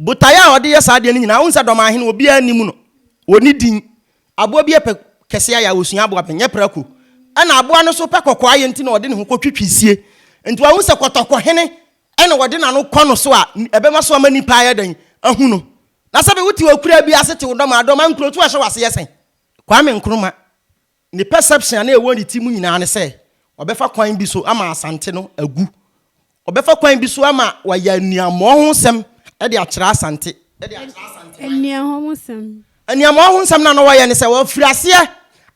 Botaeɛ a ɔde yɛ saa adeɛ no nyinaa, wohu sɛ Dɔmahene, obiara nnim no. Ɔnni din. Aboa bi pɛ kɛseɛ ayɛ a, ɔsua aboa pɛ, nyɛ prako. Ɛna aboa no nso pɛ kɔkɔɔ ayɛ nti na ɔde ne ho kɔtwitwi sie. Nti wahu sɛ kɔtɔkɔhene na ɔde n'ano kɔ no so a, ɛbɛma so ama nnipa ayɛ dɛn? Ahu no. Na sɛbe wote akuraa bi ase te wo dɔm a, dɔm a nkurotu a ɛhyɛ w'ase yɛ sɛn? Kwame Nkrumah Ne perception a na ɛwɔ ne ti mu nyinaa ne sɛ ɔbɛfa kwan bi so ama Asante no agu. Ɔbɛfa kwan bi so ama wayɛ aniammɔɔ ho nsɛm de akyerɛ Asante. Aniammɔɔ ho nsɛm. Aniammɔɔ ho nsɛm no a na wɔyɛ ne sɛ wɔfiri aseɛ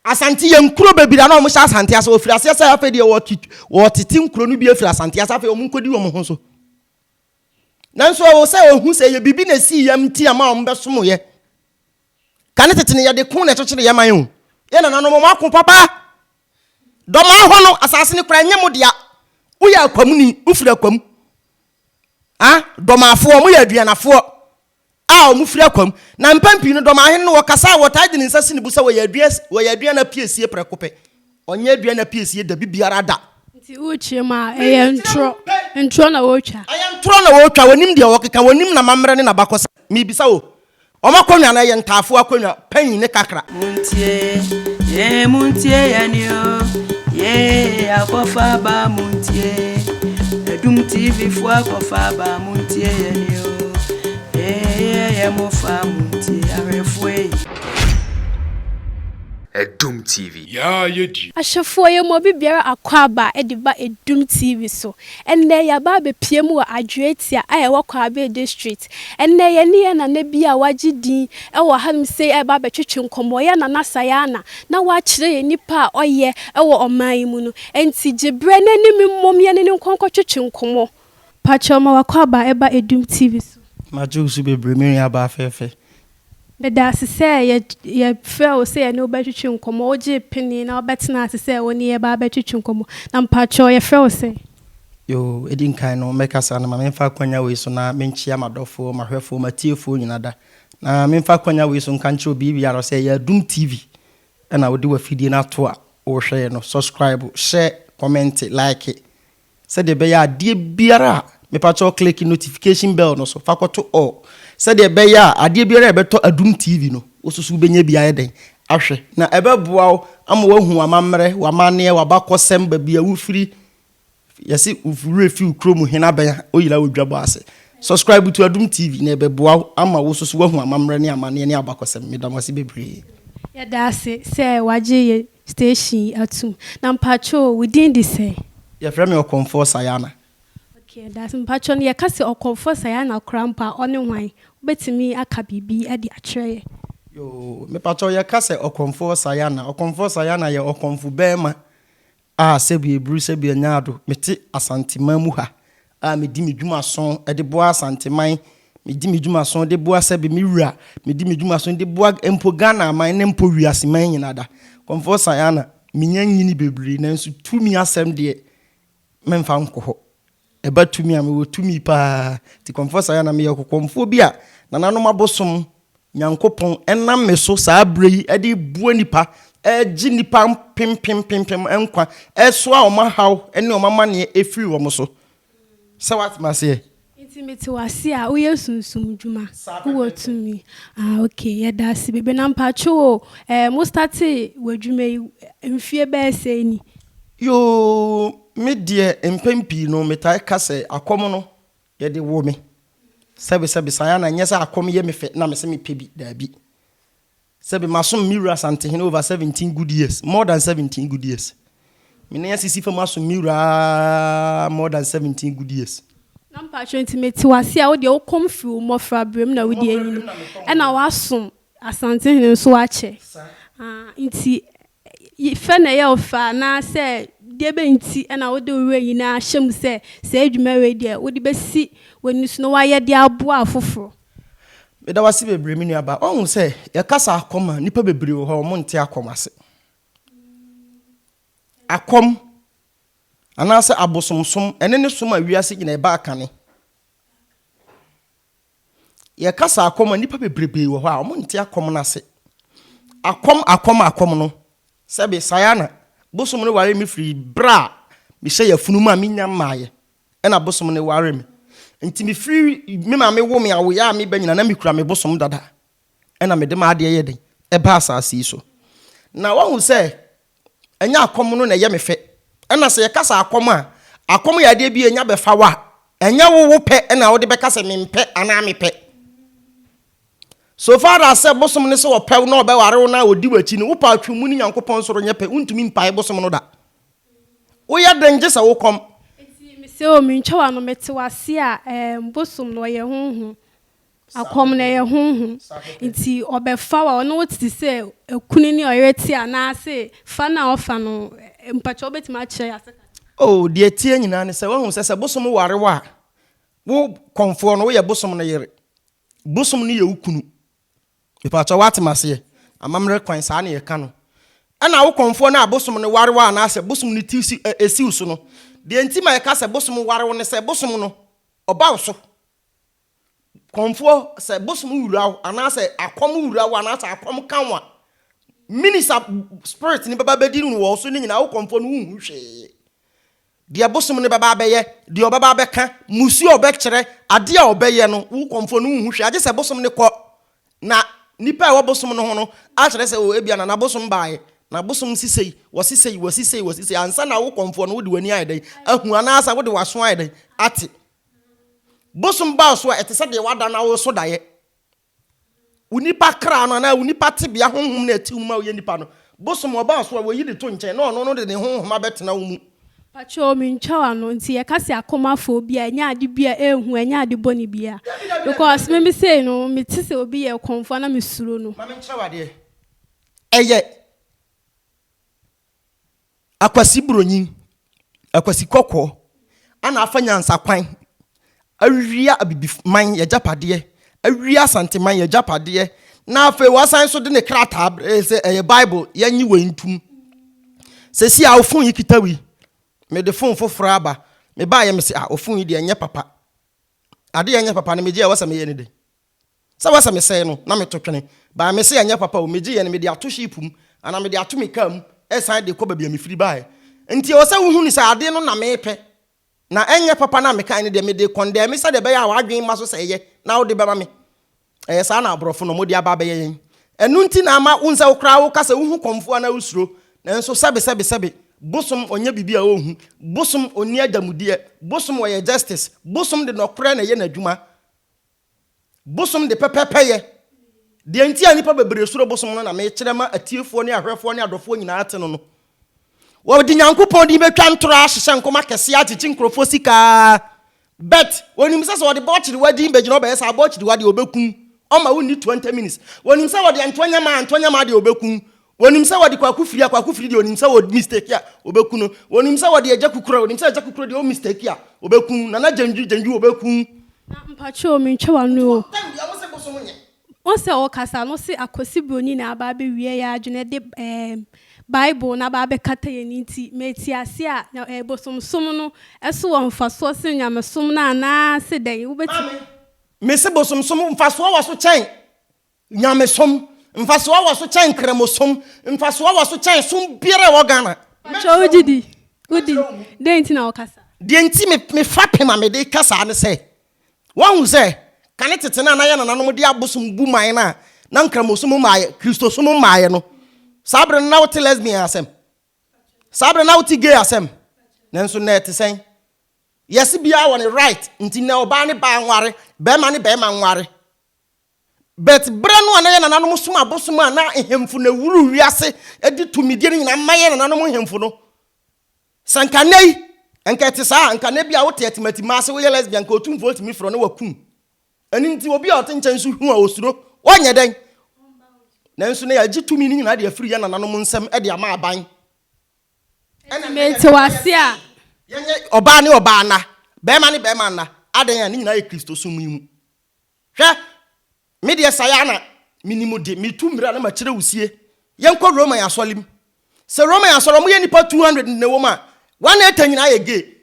Asante yɛ nkuro bebree a na wɔhyɛ Asante ase. Wɔfiri aseɛ sɛ afei deɛ wɔtete nkuro no bi afiri Asante ase afei wɔn nkɔdi wɔn ho so. Nanso ɛwɔ sɛ wɔhu sɛ ɛyɛ biribi na ɛsii yɛn nti ama wɔn bɛsomoeɛ. Kane tete no yɛde ko na ɛkyekyere yɛn man o. Yɛn nananom wɔn ako papa. Dɔmaa hɔ no asase no koraa ɛnyɛ mo dea. Woyɛ akwamuni, wofiri akwam. Ah, dɔmaafoɔ, wɔyɛ aduanafoɔ a wɔfiri akwam. Na mpɛn pii no dɔmaahene no wɔkasa a wɔtaa de ne nsa si ne bo sɛ wɔyɛ adua wɔyɛ aduana piesie prɛko pɛ. Ɔnyɛ aduana piesie dabi biara da. Nti wokyerɛ mu a ɛyɛ ntorɔ, ntorɔ na wɔretwa. Ɛyɛ ntorɔ na wɔretwa, wɔnim deɛ wɔkeka, wɔnim n'amammerɛ ne n'abakɔsɛm. Mebisa wo, Wɔn akonnwa no, ɛyɛ ntaafoɔ akonnwa, panyin ne kakra. Muntie, yee muntie yɛn o, yee akɔfa aba muntie, Adum TV fo akɔfa aba muntie yɛn o, yee yɛ mo fa muntie ahwɛfoɔ ei. Adum TV. Yaa yɛ die. Ahwɛfoɔ yɛ mu obi biara akwaaba de ba Adum TV so. Ɛnnɛ yɛaba abɛpue mu wɔ Adwoatia a ɛwɔ Kwaabee District. Ɛnnɛ yɛne yɛn nana bi a wagye din wɔ hanom sei reba abɛtwetwe nkɔmmɔ. Ɔyɛ Nana Sayana na wakyerɛ yɛn nipa a ɔyɛ wɔ ɔman yi mu no. Ɛnti gye berɛ na ne me mmom yɛne no nkɔ nkɔtwetwe nkɔmmɔ. Pakyɛw ma w'akwaaba ɛba Adum TV so. Magye wo so bebree me nuabaa fɛɛfɛ. Meda ase sɛ yɛ yɛfrɛɛ wo sɛ yɛne wo bɛtwetwe nkɔmmɔ, wogyee penee na wobɛtenaa ase sɛ wo ne yɛn ba abɛtwetwe nkɔmmɔ. Na mpakyɛw yɛfrɛ wo sɛn? Yoo, edi nkan no mɛkasa no ma memfa akwanya wei so na menkyea m'adɔfoɔ, m'ahwɛfoɔ, m'atiefoɔ nyina da. Na memfa akwanya wei so nka nkyerɛ obi biara sɛ ɛyɛ Adum TV na wode w'afidie no ato a worehwɛ yɛn no. Subscribe, share, comment, like. Sɛdeɛ ɛbɛyɛ a adeɛ biara a, mepakyɛw click notification bell no so fa kɔto all, sɛdeɛ ɛbɛyɛ a adeɛ biara a ɛbɛtɔ Adum TV no, wo nso so wobɛnya bi ayɛ dɛn ahwɛ. Na ɛbɛboa wo ama woahu w'amammerɛ, w'amanneɛ, w'abakɔsɛm, baabi a wofiri, yɛse wo werɛ fi wo kurom hene abɛn a, woyera wo dwabɔ ase. Subscribe to Adum TV na ɛbɛboa wo ama wo nso so woahu amammerɛ ne amanneɛ ne abakɔsɛm. Meda mo ase bebree. Yɛda ase sɛ wagye yɛn Station yi atum. Na mpakyɛw wo din de sɛn? Yɛfrɛ me Ɔkɔmfoɔ Sayana. Okay, ɛdaase. Mpakyɛw no yɛka sɛ Ɔkɔmfoɔ Sayana koraa mpo a ɔne hwan? Wobɛtumi aka biribi de akyerɛ yɛn? Yoo, mepakyɛw yɛka sɛ Ɔkɔmfoɔ Sayana, Ɔkɔmfoɔ Sayana yɛ ɔkɔmfo bɛɛma a sɛbi eburu sɛbi anyaado, mete Asanteman mu ha a medi me dwumaso de boa Asanteman, medi me dwumaso de boa sɛbe me wura, medi me dwumaso de boa mpo Ghana aman ne mpo wiase man nyinaa da. Kɔmfoɔ Sayana, menya nyini bebree nanso tumi asɛm deɛ memfa nkɔ hɔ. Ɛba tumi a, mewɔ tumi paa. Nti Kɔmfoɔ Sayana, meyɛ ɔkɔmfoɔ bi a nananom abosom Nyankopɔn nam me so saa berɛ yi de reboa nnipa, regye nnipa mpempempempem nkwa, resoa wɔn ahaw ne wɔn amaneɛ firi wɔn so. Sɛ woate me aseɛ? Nti mete wo ase a, woyɛ sunsum dwuma, wowɔ tumi. Ah ok, yɛda ase bebree. Na mpakyɛw o, eh, mo startee w'adwuma yi mfie bɛyɛ sɛn ni? Yoo, me deɛ mpɛn pii no metaa ka sɛ akɔm no Yɛde woo me. Sɛbesɛbe, saa ara na ɛnyɛ sɛ akɔm yɛ me fɛ na mese mepɛ bi, daabi. Sɛbe, masom me wura Asantehene over 17 good years, more than 17 good years. Me nan asisi fam asom me wura ara more than 17 good years. Na mpakyɛw nti mete wo ase a, wo deɛ wo kɔm firi wo mmɔfra berɛ mu na wode anyini, ɛna woasom Asantehene nso akyɛ. Ah, nti Fɛ na ɛyɛ wo fɛ anaasɛ deɛ bɛn nti na wode wo werɛ nyinaa hyɛ mu sɛ saa adwuma wei deɛ wode bɛsi w'ani so na woayɛ de aboa afoforɔ? Meda wo ase bebree me nua baa. Woahu sɛ yɛkasa akɔm a nnipa bebree wɔ hɔ a wɔn nte akɔm ase. Akɔm anaasɛ abosomsom ɛne ne som a wiase nyinaa ɛbaa kane. Yɛka sɛ akɔm a, nnipa bebrebee wɔ hɔ a wɔnte akɔm no ase. Akɔm, akɔm, akɔm no, sɛbe Sayana, bosom no waree me firi berɛ a mehyɛ yafunu mu a mennya mmaeɛ, ɛna bosom no waree me. Nti mefiri me maame wo me awoeɛ a meba nyina na mekura me bosom dada. Ɛna mede m'adeɛ yɛ dɛn? Ɛba asase yi so. Na woahu sɛ ɛnyɛ akɔm no na ɛyɛ me fɛ. Ɛna sɛ yɛka sɛ akɔm a, akɔm yɛ adeɛ bi a ɛnya bɛfa wo a, ɛnyɛ wo wo pɛ na wode bɛka sɛ mempɛ anaa mepɛ. So far as sɛ bosom no sɛ ɔpɛ wo na ɔbɛware wo na ɔdi w'akyi no, wopɛ atwe mu ne Nyankopɔn soro nyɛ pɛ, wontumi mpae bosom no da. Woyɛ den gye sɛ wokɔm. Enti mesɛ o mentwa w'ano, mete w'ase a, ɛɛm, bosom no ɔyɛ honhom. Akɔm no ɛyɛ honhom nti ɔbɛfa wo a ɔne wo te sɛ okunu ne ɔyere te anaase fa no a ɔfa no mpakyɛ wobɛtumi akyerɛ yɛn ase kakra. Oh, deɛ ɛteɛ nyinaa ne sɛ, woahu sɛ, sɛ bosom ware wo a, wo kɔmfoɔ no, woyɛ bosom no yere. Bosom no yɛ wo kunu. Mepakyɛ woate m'aseɛ? Amammerɛ kwan, saa na yɛka no. Ɛna wo kɔmfoɔ no a bosom no ware wo anaasɛ bosom no ti si, ɛ, ɛsi wo so no, deɛ nti ma yɛka sɛ bosom ware wo ne sɛ, bosom no, ɔba wo so. Kɔmfoɔ, sɛ bosom wura wo anaasɛ akɔm wura wo anaasɛ akɔm ka wo a, minister spirit no bɛba bɛdi no wɔ wo so no nyinaa, wo kɔmfoɔ no wonhu hwee. Deɛ bosom no bɛba abɛyɛ, deɛ ɔbɛba abɛka, mmusuo a ɔbɛkyerɛ, adeɛ a ɔbɛyɛ no, wo kɔmfoɔ no wonhu hwee, agye sɛ bosom no kɔ na nipa a ɛwɔ bosom no ho no akyerɛ sɛ, o ebia nana bosom baeɛ, na bosom si sei, wɔsi sei, wɔsi sei, wɔsi sei, ansa na wo kɔmfoɔ no wode w'ani ayɛ dɛn ahu anaasɛ wode w'aso ayɛ dɛn ate. Bosom ba wo so a, ɛte sɛ deɛ woada na woreso daeɛ. Wo nipa kra no anaa wo nipa tebea honhom no a ɛte wo mu ma woyɛ nipa no, bosom ɔba wo so a, wɔyi de to nkyɛn na ɔno no de ne honhom abɛtena wo mu. Pakyɛw mentwa w'ano nti yɛka sɛ akomafoɔ bi a ɛnyɛ ade bi a ɛnhu ɛnyɛ ade bɔne bi a because me me sei no mete sɛ obi yɛ kɔmfoɔ a na me suro no. Ma menkyerɛ wo adeɛ, ɛyɛ Akwasi Buronyi, Akwasi Kɔkɔɔ ana afa nyansakwan awia Abibiman y'agyapadeɛ, awia Asanteman y'agyapadeɛ, na afei wasan nso de ne krataa brɛ sɛ ɛyɛ Bible, yɛnye wei ntum. Sɛsi a wo phone yi kita wi, mede phone foforɔ aba, mebaeɛ mese ah wo phone yi deɛ ɛnyɛ papa. Adeɛ a ɛnyɛ papa no megye a ɛwɔ sɛ meyɛ ne dɛn? Sɛ wɔ sɛ mesɛe no na meto twene. But mese ɛnyɛ papa o, megye yɛ no mede ato ship mu anaa mede ato me car mu ɛsan de kɔ baabi a mefiri baeɛ. Nti ɛwɔ sɛ wohu no sɛ adeɛ no na mepɛ na ɛnyɛ papa no a mekae no deɛ mede kɔndɛme sɛdeɛ ɛbɛyɛ a w'adwene mma so sɛ ɛyɛ na wode bɛma me. Ɛyɛ saa na aborɔfo no wɔde aba abɛyɛ yɛn. Ɛno nti na ama wohu sɛ wo koraa woka sɛ wohu kɔmfoɔ anaa wosuro. Nanso sɛbe sɛbe sɛbe, bosom ɔnyɛ biribi a ɔnhu. Bosom ɔnni adamudeɛ. Bosom ɔyɛ justice. Bosom de nɔkorɛ na ɛyɛ n'adwuma. Bosom de pɛpɛɛpɛyɛ. Deɛ nti a nnipa bebree suro bosom no na mekyerɛ ma atiefoɔ ne ahwɛfoɔ ne adɔfoɔ nyinaa te no no. Wɔde Nyankopɔn din bɛtwa ntorɔ ahyehyɛ nkɔm akɛseɛ agyegye nkurɔfoɔ sika. But wɔnim sɛ sɛ wɔde bɔɔkyiriwa din bɛgyina hɔ bɛyɛ saa bɔɔkyiriwa deɛ ɔbɛkum. Ɔma wonni 20 minutes. Wɔnim sɛ wɔde Antoanyama a Antoanyama deɛ ɔbɛkum. Wɔnim sɛ wɔde Kwaku Firi a Kwaku Firi deɛ ɔnim sɛ wɔ mistake a ɔbɛku no. Wɔnim sɛ wɔde Agya Kukuru a ɔnim sɛ Agya Kukuru deɛ ɔ mistake a ɔbɛku. Nana Gyandwi Gyandwi ɔbɛku. Na mpakyɛw mentwa w'ano o. Time biara wɔse bosom nyɛ. Wohu sɛ ɔkasa no ɔse Akwasi Broni na aba abɛwia yɛn adwene de ɛɛm Bible no aba abɛkata yɛn ani nti mete ase a na ɛɛ bosomsom no so wɔ mfasoɔ sene nyamesom no anaa se dɛn? Wobɛtumi. Maame, mese bosomsom mfasoɔ wɔ so kyɛn Nyamesom, mfasoɔ wɔ so kyɛn Nkramosom, mfasoɔ wɔ so kyɛn som biara a ɛwɔ Ghana. Pakyɛ wogye di? Wodi? Dɛn nti na woka saa? Deɛ nti me me fapem a mede ka saa ne sɛ, woahu sɛ kane tete no a na yɛn nananom de abosom bu man no a na Nkramosom mmaeɛ, Kristosom mmaeɛ no, saa berɛ no na wote lesbian asɛm? Saa berɛ no na wote gay asɛm? Nanso nnɛ ɛte sɛn? Yɛse biara wɔ ne right, nti nnɛ ɔbaa ne baa nware, barima ne barima nware. But berɛ no a na yɛn nananom som abosom a na nhemfo na ɛwuru wiase de tumidie no nyinaa ma yɛn nananom nhemfo no, sɛ nka nnɛ yi, nka ɛte saa a, nka nnɛ bi a wote atimatima ase woyɛ lesbian, nka otumfoɔ tumi frɛ no wakum. Ɛno nti obi a ɔte nkyɛn nso hu a osuro, ɔnyɛ dɛn? Nanso na yɛagye tumi no nyinaa de afiri yɛn nananom nsam de ama aban. Ɛna nnɛ Mete wo ase a. Yɛnyɛ ɔbaa ne ɔbaa nna, barima ne barima nna, adɛn a ne nyinaa yɛ Kristosom yi mu. Hwɛ, me deɛ saa ara na menim de, metu mmira na makyerɛ wo sie. Yɛnkɔ Roman asɔre mu. Sɛ Roman asɔre, wɔyɛ nnipa 200 na ɛwɔ mu a, 180 nyinaa yɛ gay.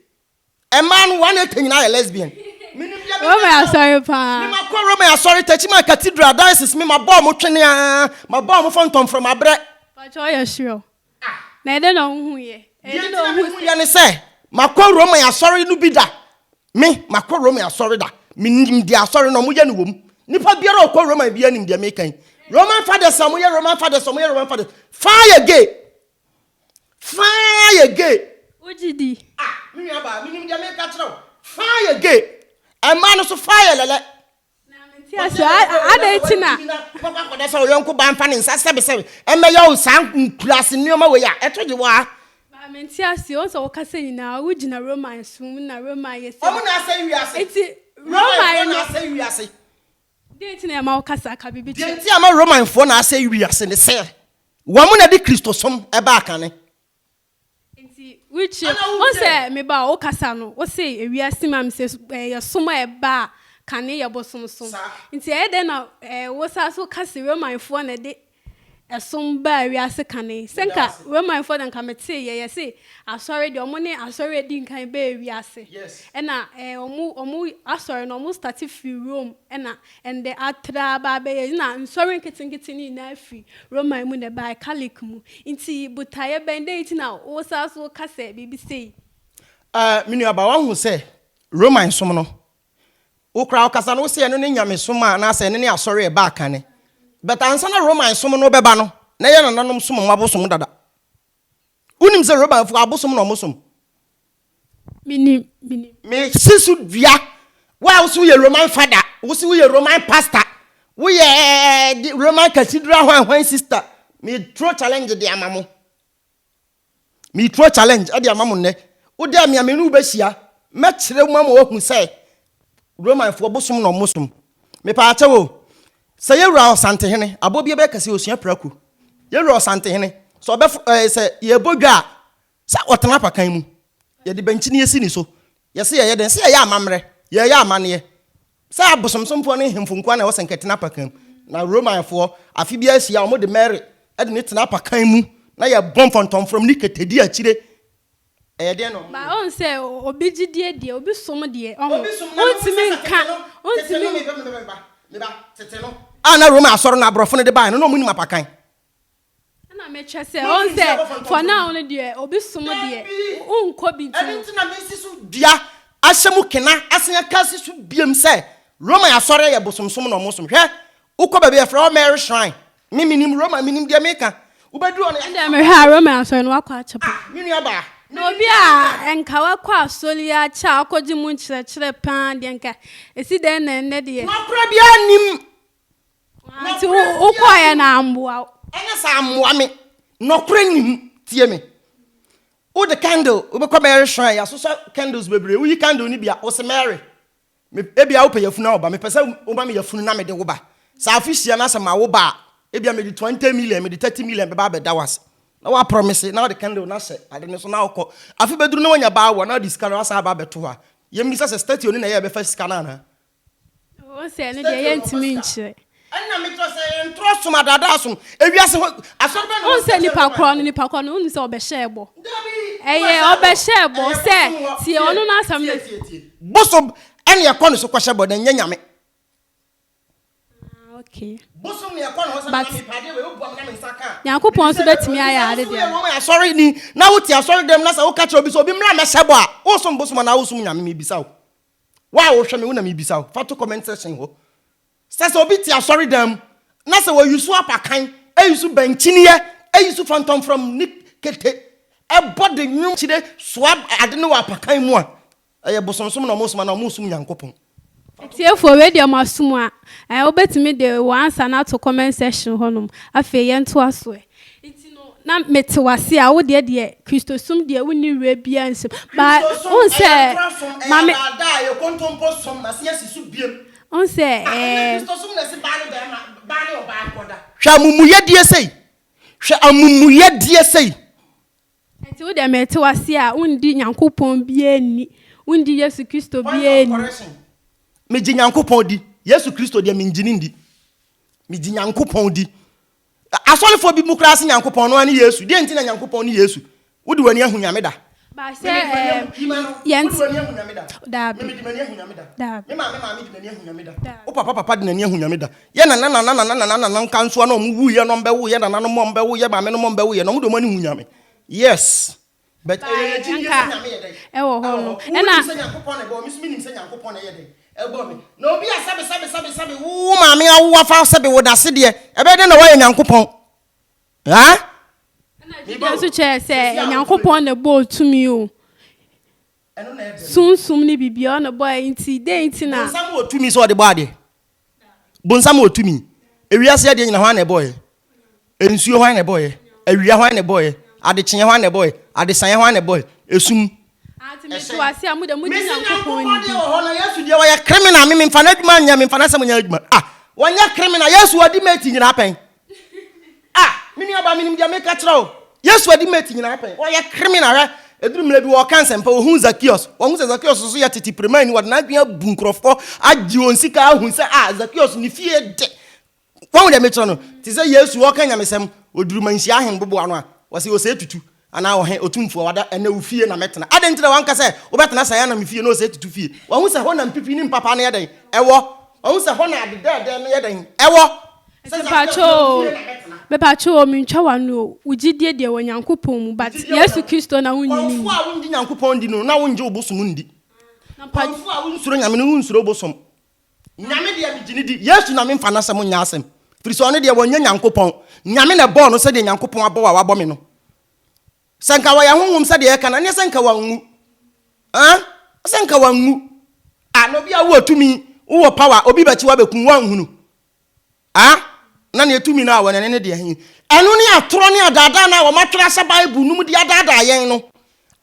Mmaa no, 180 nyinaa yɛ lesbian. Menim deɛ meka Roman kyerɛ wo. asɔre paa. Me makɔ Roman asɔre, Techiman Cathedral Diocese, me mabɔ wɔn twene ara, mabɔ wɔn fɔntɔmfrɔm, mabrɛ. Pakyɛ ɔyɛ sure? Na ɛdɛn na wohuiɛ? Ɛyɛ Deɛ dɛn nti na na wohu mehuiɛ ne sɛ, makɔ Roman asɔre no bi da. Me, makɔ Roman asɔre da. Menim deɛ asɔre no wɔyɛ no wɔ mu. Nipa biara a ɔkɔ Roman biara nim deɛ meka yi. Roman fathers a wɔyɛ Roman fathers a wɔyɛ Roman fathers. Faa yɛ gay. Faa yɛ gay. Wogye di? Ah, me nua baa, menim deɛ meka kyerɛ wo. Faa yɛ gay. Mmaa no so faa yɛ lɛlɛ. Na mente ase adɛn nti na. Wobɛkɔ akɔda sɛ wo yɔnko baa mfa ne nsa sɛbesɛbe mmɛyɛ wo saa nkuraase nneɛma wei a, ɛto gye wo ara. Ba mente ase, wohu sɛ wokasa nyinaa wogyina Roman som mu na Roman yɛ sɛ. Wɔn na asɛe wiase. Nti Roman no. na asɛe wiase. Deɛ nti na ɛma wokasa ka biribi kyerɛ. Deɛ nti a ɛma Romanfoɔ na asɛe wiase ne sɛ wɔn na de Kristosom baa kane. Nti wokyerɛ wohu sɛ me ba a wokasa no wose ewiase mu a mesɛ ɛyɛ som a ɛba a kane yɛ bosomsom nti ɛyɛ dɛn na wosan so ka se Romanfoɔ na ɛde ɛsom baa wiase kane sɛ nka Romanfoɔ na nka metee yɛ yɛse asɔre deɛ ɔmo ne asɔre a edi nkan baa wiase ɛna ɔmo ɔmo asɔre no ɔmo starte firi Rome ɛna Ɛnde atra aba abɛyɛ na nsɔre nketenkete no nyinaa fi Roman mu na ɛbae, Catholic mu. Nti botaeɛ bɛn, dɛn nti na wosan so ka sɛ biribi sei? Eh, me nuabaa, woahu sɛ Roman som no, wo koraa wokasa no, wose ɛno ne nyamesom a anaasɛ ɛno ne asɔre a ɛbaa kane. But ansa na Roman som no bɛba no, na yɛn nananom som wɔn abosom dada. Wonim sɛ Romanfoɔ abosom na wɔsom? Menim, menim. Mesi so dua, wo a wose woyɛ Roman fada, wose woyɛ Roman pastor, woyɛ Roman cathedral hwan hwan sister, me throw challenge de ama mo. Me throw challenge de ama mo nnɛ. Wo dɛ me a me ne wo bɛhyia, mɛkyerɛ mu ama woahu sɛ Romanfoɔ bosom na wɔsom. Mepaakyɛw o, sɛ yɛwura Ɔsantehene, aboɔ bi bɛka sɛ osua prako. Yɛwura Ɔsantehene, sɛ ɔbɛfo ɛɛ sɛ yɛbɔ dwa a, sɛ ɔtena apakan mu. Yɛde bɛnkyini asi ne so. Yɛse yɛyɛ dɛn? Sɛ yɛyɛ amammerɛ, yɛyɛ amanneɛ. Sɛ abosomsomfoɔ ne nhemfo nkoa na ɛwɔ sɛ nka ɛtena apakan mu. Na Romanfoɔ, afe biara hyia a, wɔde Mary de no tena apakan mu na yɛbɔ mfɔntɔmfrɔm ne kete di akyire. Ɛyɛ deɛn na wɔyɛ? Ba ɔhu sɛ obi gyidie deɛ, obi som deɛ, ɔho, Obi som na mehu sɛ wontumi sɛ nka, tete no, tete no, wontumi. meba, meba, meba, meba, tete no, a na Roma asɔre no aborɔfo no de baeɛ no, na wɔnim apakan. Ɛna mekyerɛ sɛ, Na ɔhu wɔnim sɛ sɛ ɛbɔ fɔntɔmfrɔm. for now no deɛ, obi som deɛ, Dabi! wonkɔ bi nti Ɛno no. nti na mesi so dua ahyɛ mu kena asan aka asi so biom sɛ Roma asɔre yɛ bosomsom na wɔsom. Hwɛ, wokɔ baabi a yɛfrɛ hɔ Mary Shrine. Me menim Roma, menim deɛ meka. Wobɛduru hɔ no, Ɛndeɛ mehwɛ a Roman asɔre no wakɔ akyɛ paa. Ah, me nua baa. Na obi a nka wakɔ asɔre yi akyɛ a wakɔgye mu nkyerɛkyerɛ paa deɛ nka ɛsi dɛn na ɛnnɛ deɛ. Nɔkorɛ biara nnim. Nti wokɔeɛ na amboa wo. Ɛnyɛ sɛ ammoa me. Nɔkorɛ nnim. Tie me. Wode candle, wobɛkɔ Mary shrine, yɛasosɔ candles bebree. Woyi candle no bi a, wose Mary, Me, ebia wopɛ yafunu a wo ba, mepɛ sɛ woma me yafunu na mede wo ba. Sɛ afe hyia na sɛ mawo ba a, ebia mede 20 million, mede 30 million bɛba abɛda wo ase. Na woaprɔmise, na wode candle no ahyɛ ade no so na wokɔ. Afe bɛduru na woanya ba awo a, na wode sika no asan aba abɛto hɔ a, yɛmmisa sɛ statue no na ɛyɛ a ɛbɛfa sika no anaa? Wo sɛ ɛno deɛ yɛntumi nkyerɛ. Ɛnna mekyerɛ sɛ ɛyɛ ntorɔ som, adaadaa som, ewiase hɔ asɔre bɛn na Wohu sɛ wɔsɛ nipa korɔ no nipa korɔ no wonim sɛ ɔbɛhyɛɛ bɔ. Ɛyɛ ɔbɛhyɛɛ bɔ sɛ tie ɔno n'asɛm no. Tie tie tie. Bosom ɛna ɛkɔ ne so kɔhyɛ bɔ na ɛnyɛ nyame. Ah, okay. Bosom na ɛkɔ ne hɔ sɛ But nana mepɛ adeɛ wei woboa me na me nsa ka a. Nyankopɔn nso Mebisa sɛ bɛtumi mebisa ayɛ ade wo sɛ deɛ. woyɛ Roma asɔre ni na wote asɔre dɛm na sɛ woka kyerɛ obi sɛ obi mmra mmɛhyɛ bɔ a wosom bosom anaa wosom nyame mebisa wo. Wo a wohwɛ me wo na mebisa wo fa to comment section hɔ. Sɛ sɛ obi te asɔredan mu na sɛ wɔyi so apakan, ayi so bɛnkyiniiɛ, ayi so fɔntɔmfrɔm ne kete, ɛbɔ de nnwom kyire soa ade no wɔ apakan mu a, ɛyɛ bosomsom na wɔsom anaa wɔresom Nyankopɔn? Atiefoɔ wei deɛ mo asom a, ɛɛ wobɛtumi de wo answer no ato comment section hɔ nom. Afei yɛntoa so ɛ. Nti no na mete wase a wo deɛ deɛ Kristosom deɛ wonni werɛ biara nhyɛ mu. But Kristosom, wohu ɛyɛ sɛ ntorɔ som, ɛyɛ maame. adaadaa, ɛyɛ kontompo som, masen asi so biom. Wohu sɛ Ah, ɛnyɛ ɛɛ. Kristosom na ɛse baa ne bɛɛma, baa ne ɔbaa nkɔda. Hwɛ amumuyɛdeɛ sei! Hwɛ amumuyɛdeɛ sei! Nti wo deɛ mete wase a wondi Nyankopɔn biara nni, wondi Yesu Kristo Point biara of nni. correction, Megye Nyankopɔn di, Yesu Kristo deɛ mengye no ndi. Megye Nyankopɔn di. Asɔrefoɔ bi mu koraa se Nyankopɔn no ara ne Yesu. Deɛ nti na Nyankopɔn ne Yesu? Wode w'ani ahu Nyame da? Ba Me sɛ mede m'ani ɛɛ ahu Kima no. yɛn Wode w'ani ahu Nyame da? Me daabi mede m'ani ahu Nyame da. daabi Me maame maame de n'ani ahu Nyame da. daabi. Wo papa papa de n'ani ahu Nyame da. Yɛ nana nana nana nana nana nkansoa na ɔmo wuiɛ na ɔmo bɛwo yɛ nananom a ɔmo bɛwo yɛ maame nom a ɔmo bɛwo yɛ no ɔmo de ɔmo ani hu Nyame. Yes. But ɛyɛ yɛn gyidie sɛ Nyame yɛ dɛn? Ɛwɔ hɔ no. Wo nim sɛ Nyankopɔn na ɛbɔɔ me, me nso menim sɛ Nyankopɔn na ɛyɛ dɛn? Ɛbɔɔ me. Na obi a sɛbe sɛbe sɛbe sɛbe wo maame awo afa wo sɛbe wo dase deɛ, ɛbɛyɛ dɛn na woayɛ Nyankopɔn? Haa? Ɛna gyidie nso kyerɛ sɛ Nyankopɔn na ɛbɔɔ tumi o. Sunsum ne biribiara ɔna ɛbɔɔ nti dɛn nti na. Bonsam wɔ tumi sɛ ɔde bɔ adeɛ? Bonsam wɔ tumi. Ewiase adeɛ nyina hwan na ɛbɔeɛ? Nsuo hwan na ɛbɔeɛ? Awia hwan na ɛbɔeɛ? Adekyeɛ hwan na ɛbɔeɛ? Adesaeɛ hwan na ɛbɔeɛ? Esum. Mese Nyankopɔn deɛ wɔ hɔ na Yesu deɛ ɔyɛ criminal me memfa n'adwuma nyɛ memfa n'asɛm nyɛ adwuma ah wɔnyɛ criminal Yesu ɔdi mate nyinaa pɛn Ah, me nua ba, menim deɛ meka kyerɛ wo. Yesu adi mate nyinaa pɛn. Ɔyɛ criminal hwɛ. Ɛduru mmerɛ bi wɔka nsɛmpa, wɔhu Zacchaeus. Wɔhu sɛ Zacchaeus nso yɛ tete piremani, wɔde n'adwene abu nkurɔfoɔ, agye wɔn sika, ahu sɛ ah, Zacchaeus ne fie de. Wɔhu deɛ mekyerɛ no? Te sɛ Yesu ɔka nyamesɛm, ɔduru manhyia ahenboboa no a, wɔse ɔsɛe tutu. Anaa ɔhe, otumfoɔ, wada, ɛnnɛ wo fie na mɛtena. Adɛn nti na wanka sɛ, Wobɛtena sɛn ara na me fie, na ɔsɛe tutu fie? Wahu sɛ hɔ na mpipi ne mpapaa no yɛ dɛn? Ɛwɔ. Wahu sɛ hɔ na ade dɛɛdɛɛ no yɛ dɛn? Ɛwɔ. Sɛ Nti mpakyɛw Zakeus o, fie na mɛtena. mepakyɛw o, mentwa w'ano o, wo gyidie deɛ wɔ Nyankopɔn mu, but Gyidie wɔ Yesu Nyankopɔn. Kristo na wonnye no Kɔmfoɔ nni. a wongye Nyankopɔn ndi no, na wongye wo bosom ndi. Na mpa. Kɔmfoɔ a wonsuro Nyame no, wonsuro bosom. Nyame deɛ megye no di, Yesu na memfa n'asɛm nyɛ asɛm, firi sɛ ɔno deɛ wɔnyɛ Nyankopɔn, Nyame na ɛbɔɔ no sɛdeɛ Nyankopɔn abɔ wo a wabɔ me no. Sɛ nka wɔyɛ honhom sɛdeɛ yɛka no, ɛneɛ sɛ nka wanwu. Ah, sɛ nka wanwu. Ah, na obi a wowɔ tumi, wowɔ power, obi bɛkye wo abɛkum wo anhunu. Ah, na neɛ tumi no a wɔ no, ɛno ne deɛ he? Ɛno ne atorɔ ne adaadaa no a wɔatwerɛ ahyɛ Bible no mu de adaadaa yɛn no,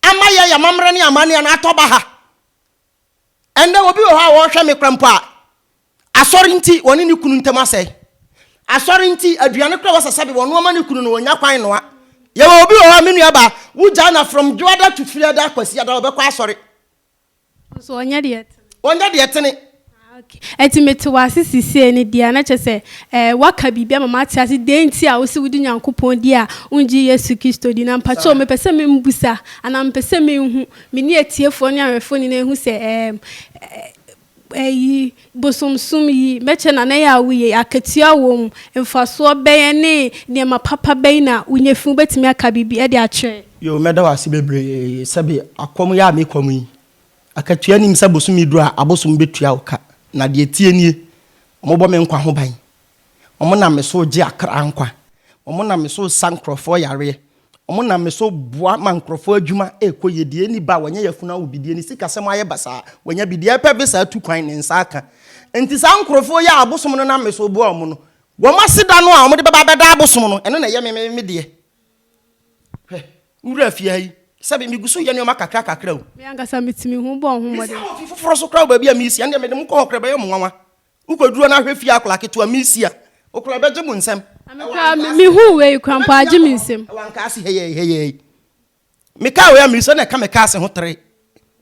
ama yɛn amammerɛ ne amanneɛ no atɔ baha. Ɛnnɛ, obi wɔ hɔ a ɔrehwɛ me koraa mpo a, asɔre nti wɔne ne kunu ntam asɛe. Asɔre nti, aduane koraa wɔsɛ sɛbe wɔnoa ma ne kunu no, wɔnnya kwan nnoa. Yɛwɔ obi wɔ hɔ a, me nuabaa, wogyaa no a from Dwoada to Fiada, Kwasiada, ɔbɛkɔ asɔre. Nso ɔnyɛ deɛ ɛtene. Ɔnyɛ deɛ ɛtene. Ah, okay. Ɛnti mete wo ase sisiei no deɛ a, na kyerɛ sɛ eh, woaka biribi ama mate ase deɛ nti a wose wodi Nyankopɔn di a wongye Yesu Kristo di. Na mpakyɛw mepɛ sɛ membusa anaa mepɛ sɛ menhu, me ne atiefoɔ ne ahwɛfoɔ nyinaa hu sɛ ɛɛm, ɛyi, bosomsom yi, mɛkyɛ na na ɛyɛ a woyɛ yi, akatua wɔ mu, mfasoɔ bɛn ne nneɛma papa bɛn na wonya fi mu, wobɛtumi aka biribi de akyerɛ? Yoo, mɛda wo ase bebree sɛbe akɔm yi a mekɔm yi, Akatua nnim sɛ bosome duru a abosom bɛtua wo ka, na deɛ ɛteɛ nie, wɔbɔ me nkwa ho ban, wɔnam me so regye akra nkwa, wɔnam me so resa nkurɔfoɔ yareɛ, wɔnam me so boa ma nkurɔfoɔ adwuma rekɔ yie, deɛ ɛnni ba a wanya yafunu awo bi, deɛ ne sikasɛm ayɛ basaa wanya bi, deɛ ɛrepɛ visa atu kwan ne nsa aka. Enti saa nkurɔfoɔ yi a abosom no nam me so reboa wɔn no, wɔn aseda no a wɔde bɛba abɛda abosom no, ɛno na ɛyɛ me me deɛ. Hwɛ, wo wura fie ha yi, sɛbe megu so yɛ nneɛma kakra kakra o. Me ankasa mitumi hu bɔɔ ho mmɔden. Mesan wɔ fi foforɔ so koraa wɔ baabi a meresi, ɛndeɛ mede mo kɔ hɔ koraa ɛbɛyɛ mo nwanwa. Wokɔduru hɔ na ahwɛ fie akwadaa ketewa meresi a, wo koraa ɛbɛgye mo nsam. Na me koraa mehuu wei koraa mpo agye me nsam. Ɛwɔ Ankaase ha yi ha yi. Me kaa wei a meyi so na ɛka me cars ho tere.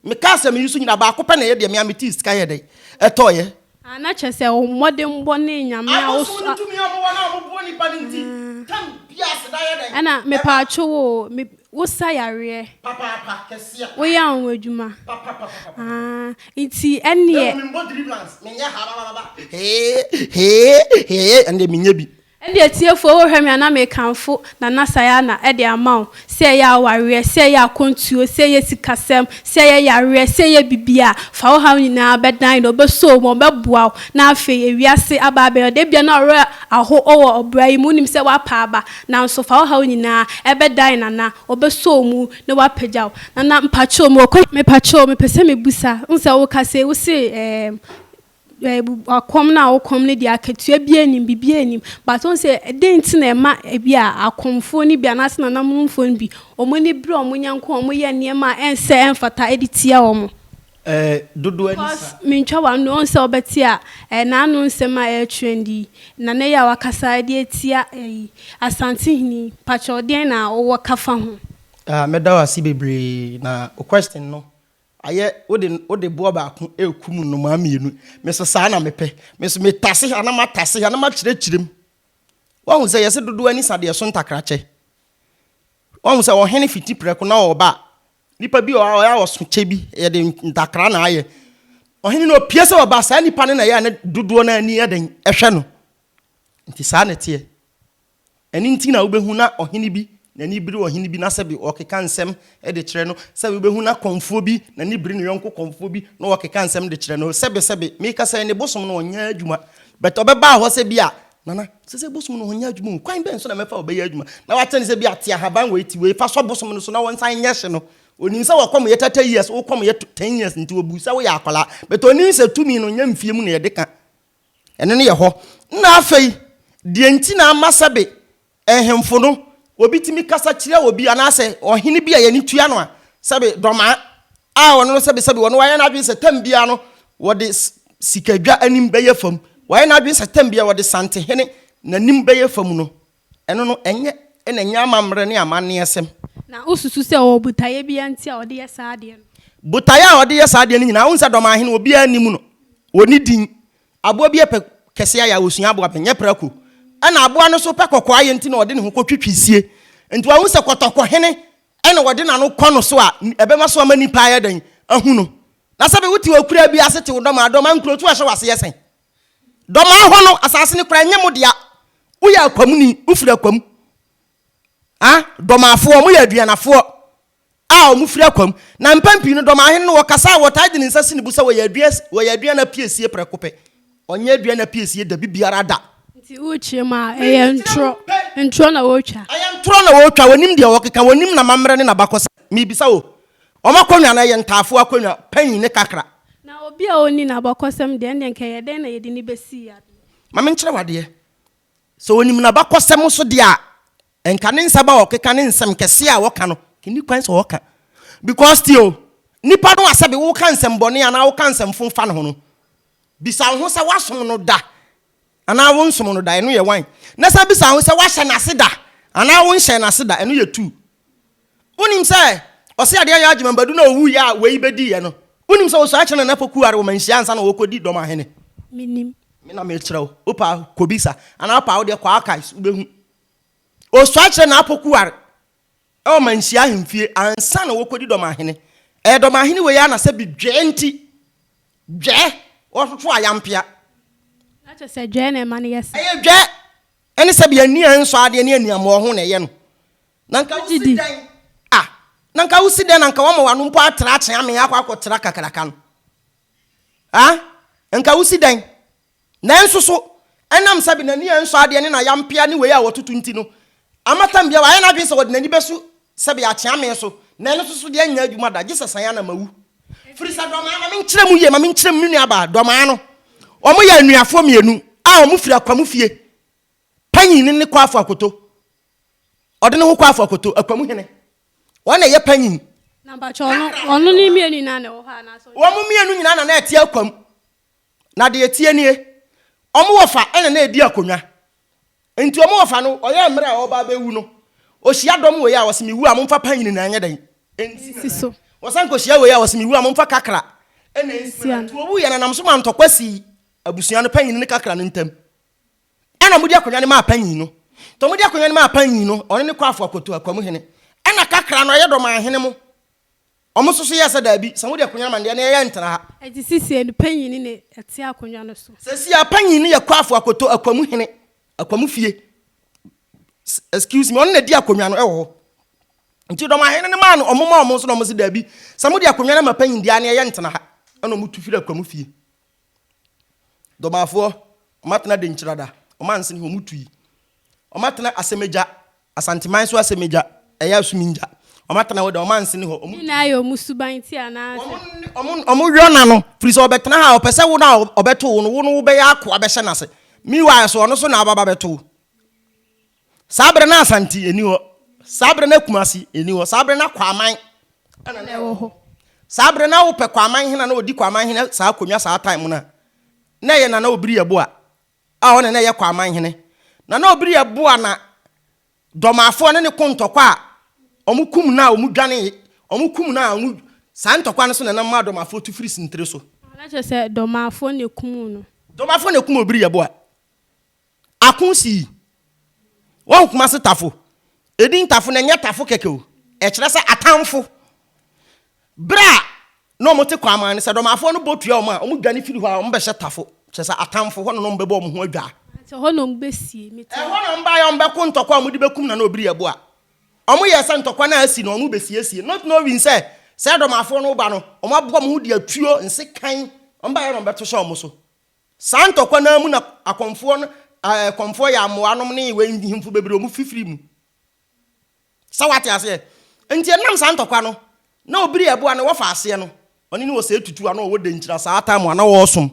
Me cars a meyi so nyinaa baako pɛ na ɛyɛ deɛ me a metee sika yɛ dɛn ɛtɔɔyɛ. Ah na kyerɛ sɛ wo mmɔdenbɔ ne Nyame a wo Abosom no tumi a wɔwɔ no a wɔboa nipa no nti, tam biara aseda yɛ dɛn? Ɛna mepaatwo wo o, me wo sa yareɛ. Papaapa, kɛseɛ paa. Woyɛ anwanwadwuma. Papapapapa. Ah nti ɛneɛ. Na mmom memmɔ deliverance, menyɛ habababa, hee hee hee, ɛndeɛ menyɛ bi. Ɛnde atiefoɔ wohwɛ me a na mekamfo Nana Sayana de ama wo, sɛ ɛyɛ awareɛ, sɛ ɛyɛ akwantuo, sɛ ɛyɛ sikasɛm, sɛ ɛyɛ yareɛ, sɛ ɛyɛ biribiara, fa wo haw nyinaa bɛdan no, ɔbɛsɔ wo mu, ɔbɛboa wo, na afei ewiase aba abɛyɛ ɔdɛ. Ebia na wo werɛ aho wɔ ɔbra yi mu, wonim sɛ woapa aba, nanso fa wo haw nyinaa bɛdan Nana, ɔbɛsɔ wo mu na wapagya wo. Nana mpakyɛw mewɔ kwan, mepakyɛw mepɛ sɛ mebusa, wohu sɛ wokasa yi wose ɛɛm Akɔm no a wokɔm no deɛ akatua biara nnim, biribiara nnim. But wohu sɛ dɛn nti na ɛma ebi a akɔmfoɔ no bi anaasɛ nananomfoɔ no bi wɔn ani bere wɔn yɔnko a wɔyɛ nneɛma a ɛnsɛ ɛmfata de tia wɔn? Ɛɛ dodoɔ ani Because sa. mentwa w'ano, wohu sɛ wobɛte a ɛɛ n'ano nsɛm a ɛretrend yi, Nana yi a wakasa de atia ɛyi Asantehene yi, mpakyɛw deɛn na wowɔ ka fa ho? Ah mɛda wo ase bebree na wo question no Ayɛ wode wode boɔ baako rekum nnomaa mmienu. Me nso saa na mepɛ. Me nso metase ha na matase ha na makyerɛkyerɛ mu. Wahu sɛ yɛse dodoɔ ani sa deɛ so ntakrakyɛ. Wahu sɛ ɔhene fiti prɛko na ɔreba a, nipa bi wɔ hɔ a ɔyɛ a ɔso kyɛ bi, yɛde ntakra na ayɛ. Ɔhene no ɔpue sɛ ɔba, saa nipa no na ɛyɛ a ne dodoɔ no ani yɛ den ɛhwɛ no. Nti saa na ɛteɛ. Ɛno nti na wobɛhu na ɔhene bi n'ani bere ɔhene bi na sɛbe ɔkeka nsɛm de kyerɛ no, sɛbe wobɛhu na kɔmfoɔ bi n'ani bere ne yɔnko kɔmfoɔ bi na ɔkeka nsɛm de kyerɛ no, sɛbe sɛbe, meka sɛ ne bosom no ɔnyɛ adwuma, but ɔbɛbaa hɔ sɛ bi a, Nana, sɛ sɛ bosom no ɔnyɛ adwuma o, kwan bɛn so na mɛfa ɔbɛyɛ adwuma? Na wakyerɛ no sɛ bi a te ahaban wei, te wei, fa sɔ bosom no so na wɔnsan nyɛ hye no. Onim sɛ wɔkɔm yɛ 30 years, wokɔm yɛ 10 years nti obu sɛ woyɛ akwadaa, but onim sɛ tumi no nyɛ mfie mu na yɛde ka. Ɛno no yɛ hɔ. Nna afei, deɛ nti na ama sɛbe nhemfo no, obi tumi kasa kyerɛ obi anaasɛ ɔhene bi a yɛn ani tua no a, sɛbe dɔmaa a ɔno no sɛbe sɛbe ɔno wayɛ n'adwene sɛ tam biara no wɔde sikadwa anim bɛyɛ fam, wayɛ n'adwene sɛ tam biara wɔde santehene n'anim bɛyɛ fam no, ɛno no ɛnyɛ ɛna ɛnyɛ amammerɛ ne amanneɛsɛm. Na wosusu sɛ ɔwɔ botaeɛ biara nti a ɔde yɛ saa adeɛ no? Botaeɛ a ɔde yɛ saa adeɛ no nyinaa, wohu sɛ dɔmahene obiara nnim no, ɔnni din. Aboa bi pɛ kɛse ayɛ a ɔsua aboa pɛ, nyɛ prako. Ɛna aboa no nso pɛ kɔkɔɔ ayɛ nti na ɔde ne ho kɔtwitwi sie. Nti wahu sɛ kɔtɔkɔhene ɛna ɔde n'ano kɔ no so a, ɛbɛma so ama nnipa ayɛ dɛn? Ahu no. Na sɛbe wote akuraa bi ase te wo dɔm a, dɔm a nkurotu a ɛhyɛ w'ase yɛ sɛn? Dɔmaa hɔ no, asase no koraa ɛnyɛ mo dea. Woyɛ akwamuni, wofiri akwam. Ah, dɔmaafoɔ, moyɛ aduanafoɔ a wɔfiri akwam. Na mpɛn pii no, dɔmaahene no, wɔkasa a, wɔtaa de ne nsa si ne bo sɛ wɔyɛ adua, wɔyɛ aduan apiesie prɛko pɛ. Ɔnyɛ aduan apiesie da bi biara da. Nti wokyerɛ mu a, ɛyɛ ntorɔ. Ntorɔ na wɔretwa. Ɛyɛ ntorɔ na wɔretwa. Wɔnim deɛ wɔkeka. Wɔnim n'amammerɛ ne n'abakɔsɛm. Mebisa wo, wɔn akonnwa no, ɛyɛ ntaafoɔ akonnwa, panyin ne kakra. Na obi a ɔnni n'abakɔsɛm deɛ, ɛnneɛ nka ɛyɛ dɛn na yɛde no bɛsi adeɛ? Ma menkyerɛ wo adeɛ. Sɛ ɔnim n'abakɔsɛm nso deɛ a, nka ne nsɛm a ɔkeka ne nsɛm kɛseɛ a ɔka no, nni kwan sɛ ɔka. Because tie o, nipa no a sɛbe woka nsɛm bɔne anaa woka nsɛm fo fa ne ho no, bisa wo ho sɛ woasom no da anaa wonsom no da, ɛno yɛ one. Na san bisa wo ho sɛ woahyɛ n'ase da anaa wonhyɛɛ n'ase da, ɛno yɛ two. Wonim sɛ ɔse adeɛ yɛ Agyeman Badu na ɔwuiɛ a wei bɛdiiɛ no, wonim sɛ ɔsua kyerɛ Nana Poku Are wɔ Manhyia ansa na ɔrekɔdi dɔm ahene? Mennim. Me na mekyerɛ wo. Wopɛ a kɔbisa anaa wopɛ a wodeɛ kɔ archives wobɛhu. Ɔsua kyerɛ Nana Poku Are wɔ Manhyia ahemfie ansa na ɔrekɔdi dɔm ahene. Ɛyɛ dɔm ahene wei ara na sɛ bi dwɛɛ nti, dwɛɛ, wɔtoto ayampea. Na kyerɛ sɛ dwɛɛ na ɛma no yɛ saa. Ɛyɛ dwɛɛ ɛne sɛ bi ani a ɛnsɔ adeɛ ne aniammɔho na ɛyɛ no. Na nka wosi dɛn a, na nka wosi dɛn na nka wɔma w'ano mpo atra akyeame akɔ akɔtra kakraka no? A, nka wosi dɛn? Nanso so, ɛnam sɛ bi n'ani a ɛnsɔ adeɛ ne n'ayampea ne wei a wɔtoto nti no, ama tam biara wayɛ n'adwene sɛ wɔde n'ani bɛso sɛbe akyeame so, na ɛno nso so deɛ ɛnyɛ adwuma da, gye sɛ san ana mawu. Firi sɛ dɔmaa, ma menkyerɛ mu yie, ma menkyerɛ mu, me nuabaa, dɔmaa no, wɔyɛ anuafoɔ mmienu a wɔfiri Akwamu fie. Panyin no ne Kwafo Akoto. Ɔde ne ho Kwafo Akoto, Akwamu hene. Wɔn na ɛyɛ panyin. Na mpakyɛ ɔno ɔno ne mmienu nyinaa na ɛwɔ hɔ anaasɛ? Wɔn mmienu nyinaa na na ɛte Akwam. Na deɛ ɛteɛ nie, wɔn wɔfa na na ɛdi akonnwa. Nti wɔn wɔfa no, ɔyɛ mmerɛ a ɔreba abɛwu no, ɔhyia dɔm wei a ɔse mewu a momfa panyin na ɛnyɛ dɛn? Ɛnsi so. Wɔsan kɔhyia wei a ɔse mewu a momfa kakra na ɛnsi so. Nti ɔwuiɛ no, ɛnam so ma ntɔkwa sii abusua no panyin ne kakra no ntam. Ɛna wɔde akonnwa no maa panyin no. Nti wɔde akonnwa no maa panyin no, ɔno ne Kwafo Akoto, Akwamu hene. Ɛna kakra no, ɛyɛ Dɔmahene mo. Wɔn nso so yɛɛ sɛ daabi, sɛ mode akonnwa no ma no deɛ, ɛnna yɛn ntena ha. Ɛnti seesei no, panyin no na ɛte akonnwa no so. Seesei a panyin no yɛ Kwafo Akoto, Akwamu hene, Akwamu fie. Excuse me, ɔno na ɛdi akonnwa no wɔ hɔ. Nti Dɔmahene no maa no, wɔn maa wɔn nso na wɔn se daabi, sɛ mode akonnwa no ama panyin deɛ, ɛnna yɛn ntena ha. Ɛna wɔtu firi Akwamu fie. Dɔmaafoɔ, wɔn atena Denkyira da, wɔn ansene hɔ, wɔn tui. Wɔn atena Asɛmagya, Asanteman so Asɛmagya, ɛyɛ Asumingya. Wɔn atena hɔ da, wɔn ansene hɔ, wɔn tui. Ne nyinaa yɛ wɔn suban nti anaa sɛ? Wɔn, wɔn, wɔn yɔ na no, firi sɛ ɔbɛtena ha a, ɔpɛ sɛ wo no a ɔbɛto wo no, wo no wobɛyɛ akoa bɛhyɛ n'ase. Meanwhile so, ɔno so na ababa bɛto wo. Saa berɛ na Asante nni hɔ. Saa berɛ na Kumasi nni hɔ. Saa berɛ na Kwaman ɛna na ɛwɔ hɔ. Saa berɛ na wopɛ Kwaman hene na ɔdi Kwaman hene saa akonnwa saa time no a, na ɛyɛ Nana Obiri Yeboah a ɔna na ɛyɛ Kwaman hene. Nana Obiri Yeboah na Dɔmafoɔ ne ne ko ntɔkwa a wɔn kum no a wɔn dwane, wɔn kum no a wɔn, saa ntɔkwa no so na ɛnam maa Dɔmafoɔ tu firi Sintire so. Na kyerɛ sɛ Dɔmafoɔ na ɛkum no. Dɔmafoɔ na ɛkum Obiri Yeboah. Ako sii. Wɔn Kumase Tafo. Edin Tafo no ɛnyɛ Tafo kɛkɛ o. Ɛkyerɛ sɛ atamfo. Berɛ a na wɔte Kwaman no, sɛ Dɔmafoɔ no bɔ tua wɔn a, wɔdwane firi hɔ a, wɔbɛhyɛ Tafo. Kyerɛ sɛ atamfo, hɔ na na wɔbɛbɔ wɔn ho adwaa. Nti ɛhɔ na wɔbɛsie. Mete Ɛhɔ na wɔbaeɛ a wɔbɛko ntɔkwa a wɔde bɛkum Nana Obiri Yeboah. Wɔyɛɛ sɛ ntɔkwa no a asi no, wɔbɛsiesie. Not knowing sɛ saa Dɔmafoɔ no reba no, wɔaboa wɔn ho de atuo, nsekan, wɔbaeɛ na wɔbɛto hyɛ wɔn so. Saa ntɔkwa no ara mu na akɔmfoɔ no, ɛɛ, kɔmfoɔ yɛ amoa nom ne wei nhemfo bebree wɔn fifiri mu. Sɛ wate aseɛ? Nti ɛnam saa ntɔkwa no, na obiri ɛboa no wɔfa aseɛ no, ɔne ne ɔsɛe tutu a na ɔwɔ Denkyira saa time a na ɔresom.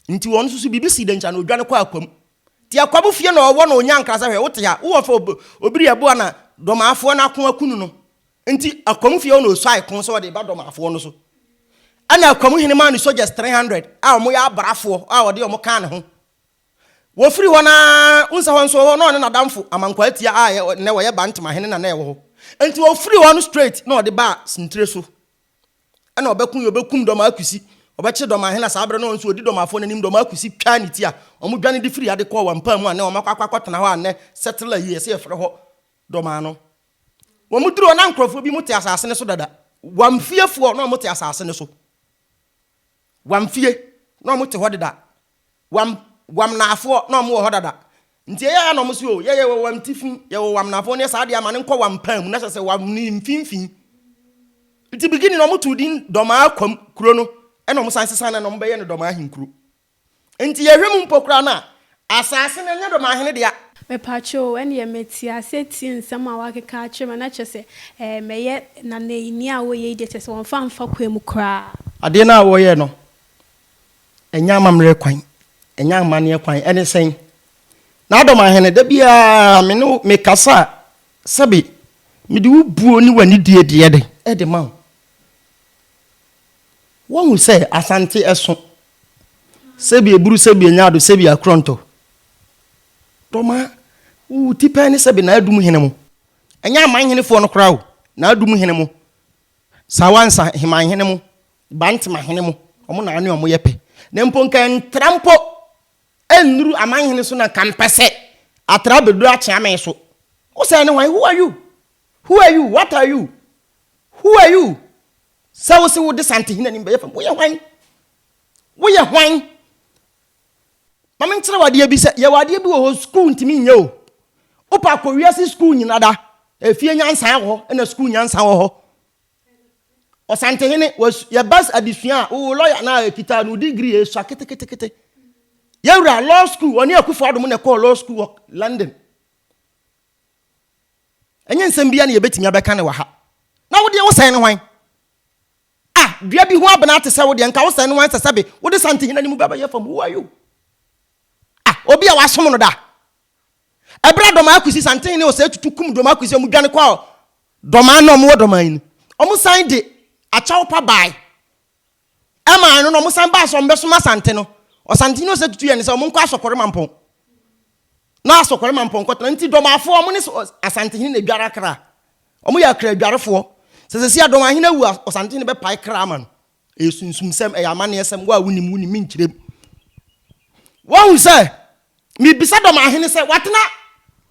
Nti ɔno nso so biribi sii Denkyira na ɔdwane kɔɔ Akwam. Nti Akwam fie na ɔwɔ na ɔnya nkra sɛ hwɛ wote ha, wowɔ fɛ obiri ɛboa na Dɔmaafoɔ no ako aku no no. Nti Akwam fie hɔ na ɔsuae ko sɛ ɔde reba Dɔmaafoɔ no so. Ɛna Akwam hene maa no soldiers 300 a wɔyɛ abrafoɔ a ɔde wɔn kaa ne ho. Wɔfiri hɔ no ara, wohu sɛ hɔ nso ɔwɔ hɔ na ɔne n'adamfo Amankwaa Atia a nnɛ ɔyɛ Bantama hene na na ɛwɔ hɔ. Nti ɔfiri hɔ no straight na ɔde baa Sintire so. Ɛna ɔbɛko yi, ɔbɛkum Dɔmaa Kusi, ɔbɛkye Dɔmaa hene a saa berɛ no ɔno nso ɔdi Dɔmaafoɔ no anim, Dɔmaa Kusi twaa ne ti a wɔdwane de firii ade kɔɔ Wampaa mu a nnɛ wɔakɔ akɔ akɔtena hɔ a nnɛ settler yi yɛsɛ yɛfrɛ hɔ Dɔmaa no. Wɔduru hɔ na nkurɔfoɔ bi mo te asase no so dada, Wamfiefoɔ na wɔte asase no so. Wamfie na wɔte hɔ deda. Wam Wamnaafoɔ na wɔwɔ hɔ dada. Nti ɛyɛ a na wɔn se o, yɛ yɛwɔ Wamtifi, yɛwɔ Wamnaafoɔ ne saa deɛ ama no nkɔ Wampaa mu na kyerɛ sɛ Wam ne mfimfini. Nti beginning no wɔtoo din Dɔmaa Kwam kuro no ɛna wɔn san sesa no na wɔn bɛyɛ no Dɔmaa Ahenkuro. Nti yɛhwɛ mu mpo koraa no a, asaase no ɛnyɛ Dɔmaahene dea. Mepakyɛw o, ɛneɛ mete aseɛ tie nsɛm a woakeka akyerɛ me a na kyerɛ sɛ ɛɛ mɛyɛ Nana yi, nea woyɛ yi deɛ kyerɛ sɛ wɔmfa mfa kwan mu koraa. Adeɛ no a wɔyɛ no, ɛnyɛ amammerɛ kwan, ɛnyɛ amanneɛ kwan, ɛne sɛn? N'adɔm ahene, da biara me ne wo mekasa a, sɛbe mede wo buo ne w'anidie deɛ dɛn ɛde ma wo. Woahu sɛ Asante ɛso, sɛbi eburu, sɛbi enyaado, sɛbi akorɔntɔ. Dɔma, wo ti pɛn ne sɛbi n'adum hene mo. Ɛnyɛ aman henefoɔ no koraa o, n'adum hene mo, Sawansa heman hene mo, Bantama hene mo, wɔn na ne wɔn yɛ pɛ. Na mpo nka ɛntra mpo ɛnnuru aman hene so na nka mpɛ sɛ atra bɛduru akyeame so. Wo sɛɛ ne hwan? Who are you? Who are you? What are you? Who are you? Sɛ wo se wo de Santehene anim bɛyɛ fam, woyɛ hwan? Woyɛ hwan? Ma menkyerɛ wo adeɛ bi sɛ yɛwɔ adeɛ bi wɔ hɔ sukuu ntumi nyɛ o. Wopɛ akɔ wiase sukuu nyina da. Efie nyansa wɔ hɔ ɛna sukuu nyansa wɔ hɔ. Ɔsantehene yɛba adesua a wo lɔya na ekita no degree esua ketekete. Yɛwura law school ɔne Akufo Addo na ɛkɔɔ law school wɔ London. Ɛnyɛ nsɛm bia na yɛbɛtumi abɛka ne wɔ ha. Na wo deɛ wosɛn ne hwan? Ah, dua bi ho abena te sɛ wo deɛ, nka wo sɛn no wan sɛ sɛbe wode santehene anim ba bɛyɛ fam, who are you? Ah, obi a wasom no da. Ɛberɛ a Dɔmaa Kwesi santehene Osei Tutu kum Dɔmaa Kwesi, wɔn dwane kɔɔ Dɔmaa na wɔn wɔ Dɔmaa yi no, wɔn san de akyɛwpa bae. Ɛmaa ɛno no, wɔn san baa sɛ wɔn bɛsom Asante no. Ɔsantehene Osei Tutu yɛ ne sɛ wɔn nkɔ Asɔkɔre Mampɔn. Na Asɔkɔre Mampɔn kɔtena nti Dɔmaafoɔ wɔn ne Asantehene na edware akra. Wɔn yɛ akra adwarefoɔ. Sɛ sɛsi a Dɔmahene awu a, Ɔsantehene bɛpae kra ama no. Ɛyɛ sunsumsɛm, ɛyɛ amanneɛsɛm, wo a wonim, wonim, menkyerɛ mu. Woahu sɛ, mebisa Dɔmahene sɛ watena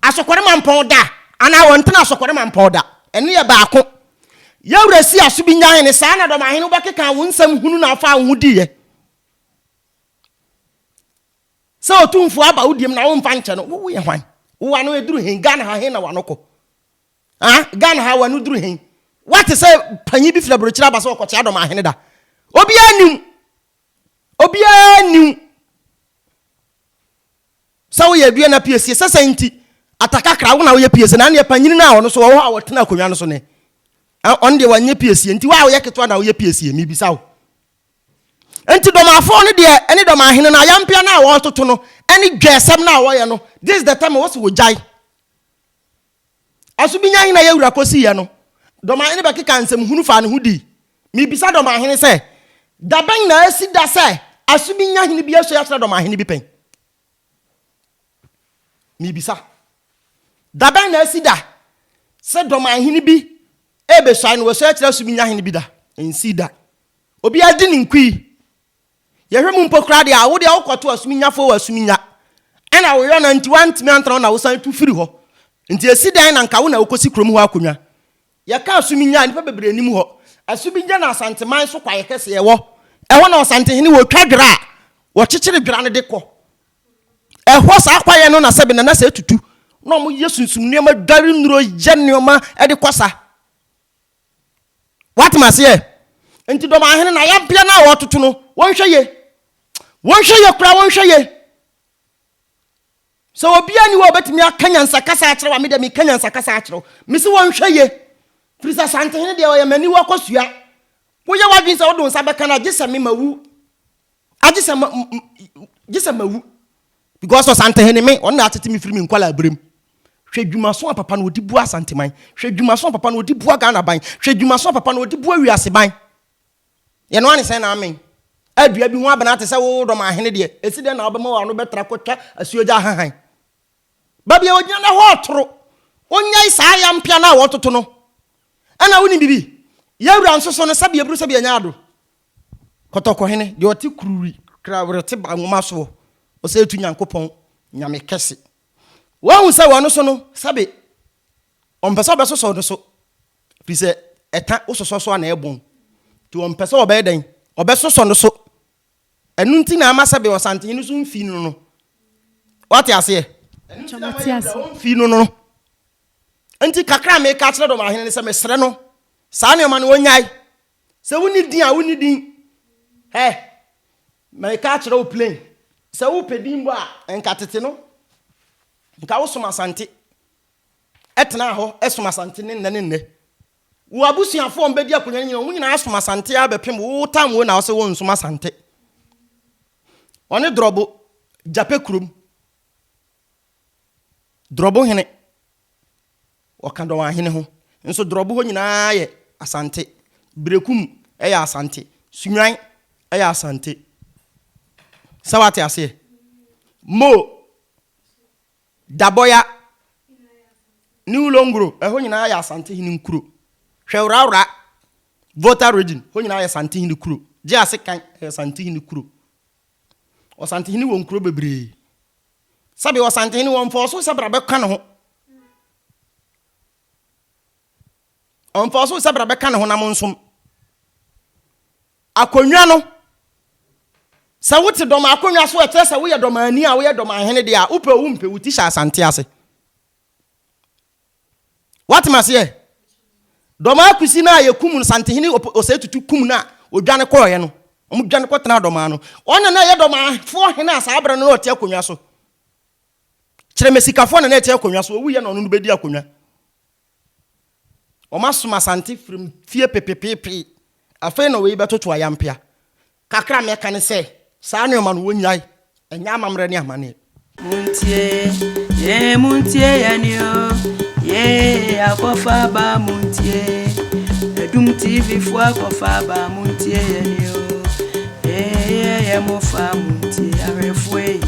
Asɔkɔre Mampɔn da anaa ɔntena Asɔkɔre Mampɔn da? Ɛno yɛ baako. Yɛwura si aso bi nyan ne saa na Dɔmahene wobɛkeka wo nsɛm hunu na afaa wo ho diiɛ. Sɛ otumfoɔ aba wo diem na womfa nkyɛ no, woyɛ hwan? Wo ano ɛduru he? Ghana ha he na w'ano kɔ? Ah, Ghana ha w'ano duru he? Woate sɛ panyin bi firi aburokyire aba sɛ ɔkɔkyea dɔm ahene da? Obiara nnim. Obiara nnim. Sɛ woyɛ aduane na piesie, sɛ sɛn nti, atakakra wo na woyɛ piesie, na aneɛ panyini no a ɔno so ɔwɔ hɔ a ɔtena akonnwa no so ne, ɔno deɛ wanyɛ piesie, nti wo a woyɛ ketewa na woyɛ piesie, mebisa wo. Nti dɔmafoɔ no deɛ ɛne dɔmahene no ayampea no a wɔretoto no ɛne dwɛsɛm no a wɔyɛ no, this is the time wɔ sɛ wɔgyae. Aso bi nya hene a yɛ wura kɔsiiɛ no, Dɔmahene bɛkekaa nsɛm hunu faa ne ho dii. Mebisa Dɔmahene sɛ, Da bɛn na asi da sɛ aso bi nya hene bi asua akyerɛ Dɔmahene bi pɛn? Mebisa. Da bɛn na asi da sɛ Dɔmahene bi rebɛsuae no wasua akyerɛ aso bi nya hene bi da? Ɛnsii da. Obiara di ne nkui. Yɛhwɛ mu mpo koraa deɛ a, wo deɛ wokɔto asuminyafoɔ wɔ asuminya. Ɛna wo yɔna nti woantumi antena hɔ na wosan tu firi hɔ. Nti ɛsi dɛn na nka wo na wokɔsi kurom hɔ akonnwa? Yɛka asuminya a, nnipa bebree nnim hɔ. Asuminya na Asanteman so kwaeɛ kɛseɛ wɔ. Ɛhɔ na Ɔsantehene wɔtwa dwera a, wɔkyekyere dwera no de kɔ. Ɛhɔ saa kwaeɛ no na sɛbe Nana Sɛ Tutu na Na wɔyɛ sunsum nneɛma, dware nnuro, yɛ nneɛma de kɔ sa. Woate me aseɛ? Nti Dɔmahene no ayabea no a wɔtoto no, wɔnhwɛ ye. Wɔnhwɛ ye koraa, wɔnhwɛ ye. Sɛ obiara nni hɔ a ɔbɛtumi aka nyansakasa akyerɛ wo a, me deɛ meka nyansakasa akyerɛ wo. Mese wɔnhwɛ ye. Firi sɛ Asantehene deɛ ɔyɛ m'aniwa kɔsua. Woyɛ w'adwene sɛ wode wo nsa bɛka no a, gye sɛ me mawu. Agye sɛ ma, gye sɛ mawu. Because Ɔsantehene me, ɔno na atete me firi me nkwadaa berɛ mu. Hwɛ dwumaso a papa no ɔdi bua Asanteman. Hwɛ dwumaso a papa no ɔdi bua Ghana ban. Hwɛ dwumaso a papa no ɔdi bua wiase ban. Yɛnoa ne sɛn na amen. A dua bi ho abena te sɛ wo dɔm ahene deɛ, ɛsi dɛn na wobɛma w'ano bɛtra kɔtwa asuogya ahahan? Baabi a ɔgyina no ɛhɔ ɔtoro. Ɔnnyae saa ayampea no a wɔtoto no. Ɛna wonim biribi? Yɛn wura nso so no, sɛbi aburu sɛbi anya ado. Kɔtɔkɔhene, deɛ ɔte kuruwi kra werɛte ba nwoma soɔ, ɔsɛ etu Nyankopɔn, Nyame kɛse. Woahu sɛ wɔn so no, sɛbe ɔmpɛ sɛ ɔbɛsosɔ no so, firi sɛ ɛta wososɔ so a na ɛbɔn. Nti ɔmpɛ sɛ ɔbɛyɛ dɛn? Ɔbɛsosɔ no so. Ɛno nti na ama sɛbe ɔsantehene no so mfi no no. Woate aseɛ? Ɛno nti na ama yɛn wura ɔmfi no no. Nti kakra a meka akyerɛ dɔmahene ne sɛ mesrɛ no, saa nneɛma no ɔnyae. Sɛ wonni din a, wonni din. Hɛ, meka akyerɛ wo plain, sɛ wopɛ din bɔ a, nka tete no, nka wosom Asante. Ɛtenaa hɔ som Asante ne nnɛ ne nnɛ. Wo abusuafoɔ a wɔbɛdi akonnwa no nyinaa, wɔn nyinaa som Asante ara bɛpem wo tam wo na wose wonsom Asante. Ɔne Drɔbo, Gyapɛ kurom. Drɔbo hene. Ɔka Dɔnahene ho. Nso Drɔbo hɔ nyinaa yɛ Asante. Berekum yɛ Asante. Sunwan yɛ Asante. Sɛ wate aseɛ? Mo, Dabɔya, New Longro, ɛhɔ nyinaa yɛ Asante hene nkuro. Hwɛ Worawora, Volta Region, hɔ nyinaa yɛ Asante hene kuro. Gye ase kan yɛ Asante hene kuro. Ɔsantehene wɔ nkuro bebree. Sɛbe Ɔsantehene wɔmfa ɔso sɛ bra bɛka ne ho. Ɔmfa ɔso sɛ bra bɛka ne ho na monsom. Akonnwa no, sɛ wote dɔm akonnwa so ɛkyerɛ sɛ woyɛ dɔmani a woyɛ dɔmahene deɛ a, wopɛ o wompɛ wo ti hyɛ Asante ase. Woate me aseɛ? Dɔmaa Kusi no a yɛkum no, Santehene Osei Tutu kum no a ɔdwane kɔeɛ no, wɔdwane kɔtenaa Dɔmaa no, ɔno na na ɛyɛ Dɔmaafoɔ hene a saa berɛ no na ɔte akonnwa so. Kyerɛ me sikafoɔ na na ɛte akonnwa so, ɔwuiɛ na ɔno no bɛdi akonnwa. Wɔasom Asante firi mfie pepepeepee. Afei na wei bɛtoto ayampea. Kakra a mɛka ne sɛ, saa nneɛma no wɔnnyae, ɛnyɛ amammerɛ ne amanneɛ. Muntie, yee muntie yɛn o, yee akɔfa aba muntie, Adum TV fo akɔfa aba muntie yɛn o, yee yɛ mo fa muntie ahwɛfo ei.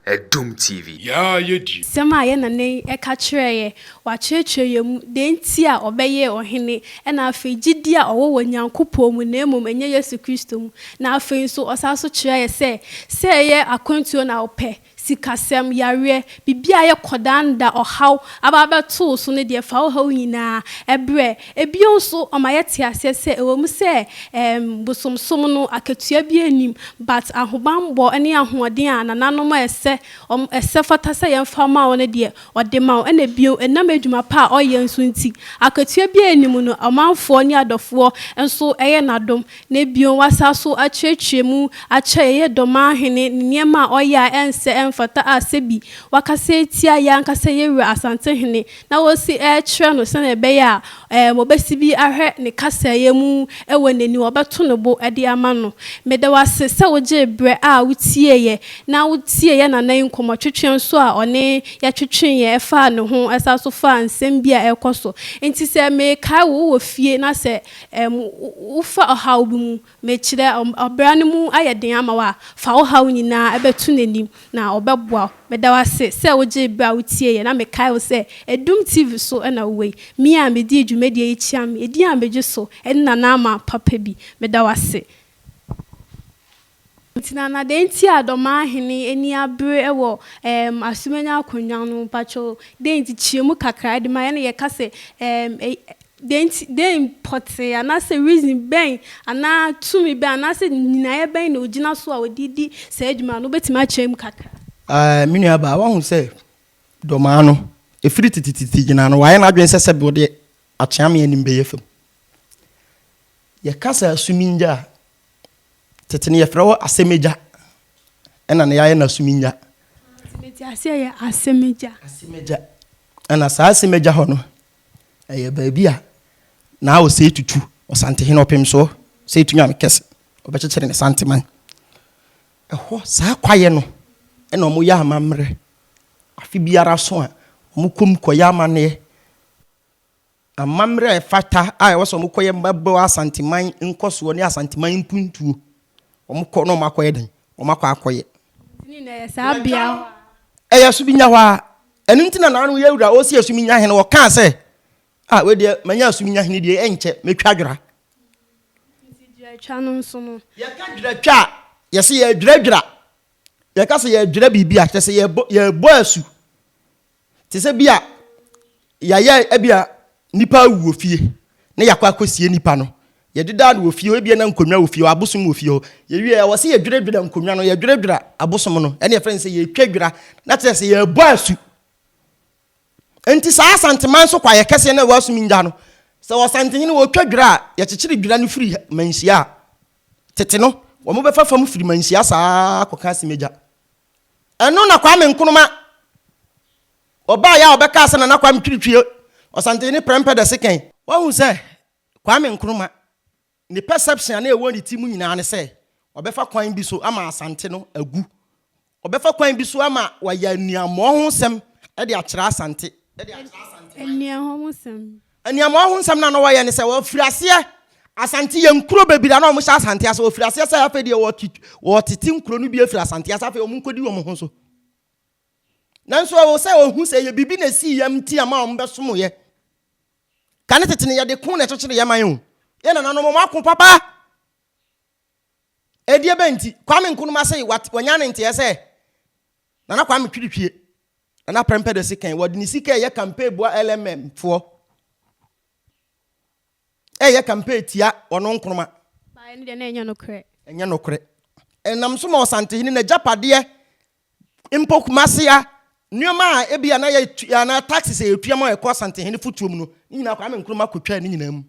Adum TV. Yaa yɛ die. Asɛm a yɛn nana yi ka kyerɛɛ yɛn, wakyerɛkyerɛ yɛn mu deɛ nti a ɔbɛyɛɛ ɔhene, ɛna afei gyidie a ɔwɔ wɔ Nyankopɔn mu na mmom ɛnyɛ Yesu Kristo mu. Na afei nso ɔsan nso kyerɛɛ yɛn sɛ, sɛ ɛyɛ akwantuo na wopɛ, sikasɛm, yareɛ, biribi a ɛyɛ kɔdaanna, ɔhaw aba abɛto wo so no deɛ, fa wo haw nyinaa brɛ. Bio nso ɔma yɛte aseɛ sɛ ɛwɔ mu sɛ ɛɛm bosomsom no akatua biara nnim but ahobanbɔ ne ahoɔden a nananom a ɛsɛ wɔn ɛsɛ fata sɛ yɛmfa ma wɔn no deɛ ɔde ma wɔn. Ɛna bio ɛnam adwuma pa a ɔyɛ nso nti akatua biara nni mu no ɔmanfoɔ ne adɔfoɔ nso yɛ n'adom. Na bio wasa so akyerɛkyerɛ mu akyerɛ yɛyɛ Dɔmahene ne nneɛma a ɔyɛ a ɛnsɛ ɛmfata a sɛbi wakasa atia yɛn ankasa yɛn wura Asantehene na wɔsi rekyerɛ no sɛnea ɛbɛyɛ a wɔbɛsi bi ahwɛ ne kasaeɛ mu wɔ n'anim, wɔbɛto ne bo de ama no. Meda wo ase sɛ wogyee berɛ a wotieeɛ na wotiee yɛn nana yi nkɔmmɔtwetweɛ nso a ɔne yɛ twetweeɛ ɛfaa ne ho ɛsan nso faa nsɛm bi a ɛrekɔ so. Nti sɛ mekae wo wowɔ fie na sɛ wofa ɔhaw bi mu, mekyerɛ ɔbra no mu ayɛ den ama wo a, fa wo haw nyinaa bɛto n'anim na ɔbɛboa wo. Meda wo ase sɛ wogyee berɛ a wotieeɛ na mekae wo sɛ Adum TV so na wowɔ yi. Me a medii dwumadie yi kyea me, edin a megye so ne Nana Ama papa bi. Meda wo ase. Nti Nana deɛ nti a Dɔmahene ani abere wɔ ɛɛm Asumani akonnwa no ho mpakyɛw dɛn nti kyerɛ mu kakra de ma yɛn na yɛka sɛ ɛɛm Dɛn nti, dɛn pɔtee anaasɛ reason bɛn anaa tumi bɛn anaasɛ nnyinaeɛ bɛn na ɔgyina so a ɔde di saa adwuma no? Wobɛtumi akyerɛ mu kakra? Ɛɛ, me nuabaa, woahu sɛ. Dɔmaa no, ɛfiri titititi gyina no, wayɛ n'adwene sɛ sɛbe ɔde Akyeame anim bɛyɛ fam. Yɛka sɛ Asumingya a, tete no yɛfrɛ hɔ Asɛmagya, ɛna na yɛayɛ no Asumingya. Nti mete aseɛ yɛ Asɛmagya. Asɛmagya. Ɛna saa Asɛmagya hɔ no, ɛyɛ baabi a na Osei Tutu, Ɔsantehene Ɔpemsoɔ, Osei Tunyame Kɛse, ɔbɛkyekyere ne Santeman. Ɛhɔ, saa kwaeɛ no na wɔyɛ amammerɛ. Afe biara so a, wɔkɔ mu kɔyɛ amanneɛ. Amammerɛ a ɛfata a ɛwɔ sɛ wɔkɔyɛ bɛboa Asanteman nkɔsoɔ ne Asanteman mpuntuo. Wɔkɔ na wɔakɔyɛ dɛn? Wɔakɔ akɔyɛ. Nti ne nyinaa ɛyɛ saa bea hɔ a. Ɛyɛ Asuminya hɔ ara. Ɛno nti na naano yɛn wura ɔresi Asuminya hene, ɔkaa sɛ, Ah, wei deɛ manya Asuminya hene deɛ, ɛnkyɛ mɛtwa adwera. Nti dweratwa no nso no. Yɛka dweratwa a, yɛse yɛredwiradwira. Yɛka sɛ yɛredwira biribi a, kyerɛ sɛ yɛrebɔ, yɛrebɔ asu. Te sɛ bi a yɛayɛ ebi a nipa awu wɔ fie na yɛakɔ akɔsie nipa no. Yɛdedaa no wɔ fie hɔ, ebia na nkonnwa wɔ fie hɔ, abosom wɔ fie hɔ. Yɛwie a, ɛwɔ sɛ yɛdwiradwira nkonnwa no, yɛdwiradwira abosom no. Ɛne yɛfrɛ no sɛ yɛretwa dwira, na kyerɛ sɛ yɛrebɔ asu. Enti saa Asanteman so kwaeɛ kɛseɛ no a ɛwɔ Asumingya no, sɛ Ɔsantehene ɔretwa dwira a, yɛkyekyere dwira no firi Manhyia a, tete no, wɔbɛfa fam firi Manhyia saa ara kɔka Asimagya. Ɛno na Kwame Nkrumah, ɔbaeɛ a ɔbɛkaa sɛ Nana Kwame Twirtwie, Ɔsantehene Prempeh the Second. Wahu sɛ Kwame Nkrumah Ne perception a na ɛwɔ ne ti mu nyinaa ne sɛ ɔbɛfa kwan bi so ama Asante no agu. Ɔbɛfa kwan bi so ama wayɛ aniammɔho ho nsɛm de akyerɛ Asante. De akyerɛ Asanteman. Aniammɔho ho nsɛm. Aniammɔho ho nsɛm no a na wɔyɛ ne sɛ wɔfiri aseɛ Asante yɛ nkuro bebree a na wɔhyɛ Asante ase. Wɔfiri aseɛ sɛ afei deɛ wɔtete nkuro no bi afiri Asante ase afei wɔn nkɔdi wɔn ho so. Nanso ɛwɔ sɛ wɔhu sɛ ɛyɛ biribi na ɛsii yɛn nti ama wɔn bɛsomoeɛ. Kane tete no yɛde ko na ɛkyekyere yɛn man o. Yɛn nananom wɔn ako papa. Ɛdeɛ bɛn nti? Kwame Nkrumah se wanya ne nteɛ sɛ Nana Kwame Twirtwie, Nana Prempeh the Second, wɔde ne sika ɛyɛ campaign boa LMM foɔ. Ɛyɛ campaign tia ɔno Nkrumah. Baeɛ no deɛ na ɛnyɛ nokorɛ. Ɛnyɛ nokorɛ. Ɛnam so ma Ɔsantehene n'agyapadeɛ Mpo Kumasi ha, nneɛma a ebia na yɛtua anaa taxes a yɛtua ma ɛkɔ Asantehene fotoɔ mu no, ne nyinaa Kwame Nkrumah kɔtwaa ne nyinaa mu.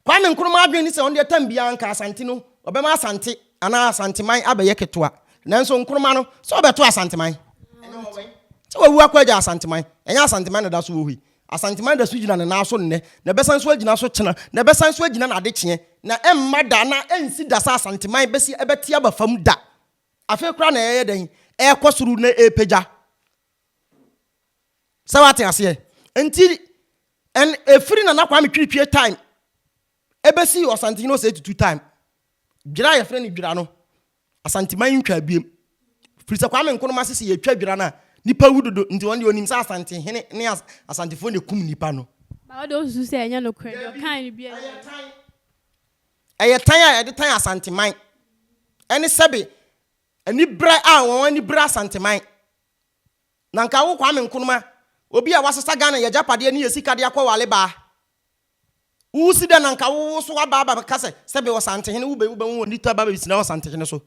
Kwame Nkrumah adwene ne sɛ ɔno deɛ tam biara nka Asante no, ɔbɛma Asante anaa Asanteman abɛyɛ ketewa. Nanso Nkrumah no, sɛ ɔbɛto Asanteman. Sɛ wawu akɔ agya Asanteman, ɛnyɛ Asanteman na ɛda so wɔ hɔ yi. Asanteman da so gyina ne nan so nnɛ, na ɛbɛsan so agyina so kyena, na ɛbɛsan so agyina n'adekyeɛ, na ɛmma da anaa ɛnsi da sɛ Asanteman bɛsi ɛbɛte aba fam da. Afei koraa na ɛyɛ dɛn? Ɛrekɔ soro na ɛrepagya. Sɛ wate aseɛ? Nti, ɛn, ɛfiri Nana Kwame Twitwie time ɛbɛsi Ɔsantehene Osei Tutu time, dwira a yɛfrɛ no dwira no, Asanteman ntwaa biem. Firi sɛ Kwame Nkrumah se sɛ yɛtwa dwira no a, nnipa wu dodo, nti ɔno deɛ ɔnim sɛ Asantehene ne Asantefoɔ na ɛkum nnipa no. Ba wo deɛ wosusu sɛ ɛnyɛ nokorɛ, deɛ ɔkae no biara nyɛ nokorɛ. Ɛyɛ tan a yɛde tan Asanteman, ɛne sɛbe aniberɛ a wɔn ani bere Asanteman. Na nka wo Kwame Nkrumah, obi a wasesa Ghana yɛgyapadeɛ ne yɛ sika de akɔ wale baa, Wo si dɛn na nka wo wo so aba aba bɛka sɛ sɛbe Ɔsantehene wo bɛ wo bɛ wo nita ba bɛsina Ɔsantehene so.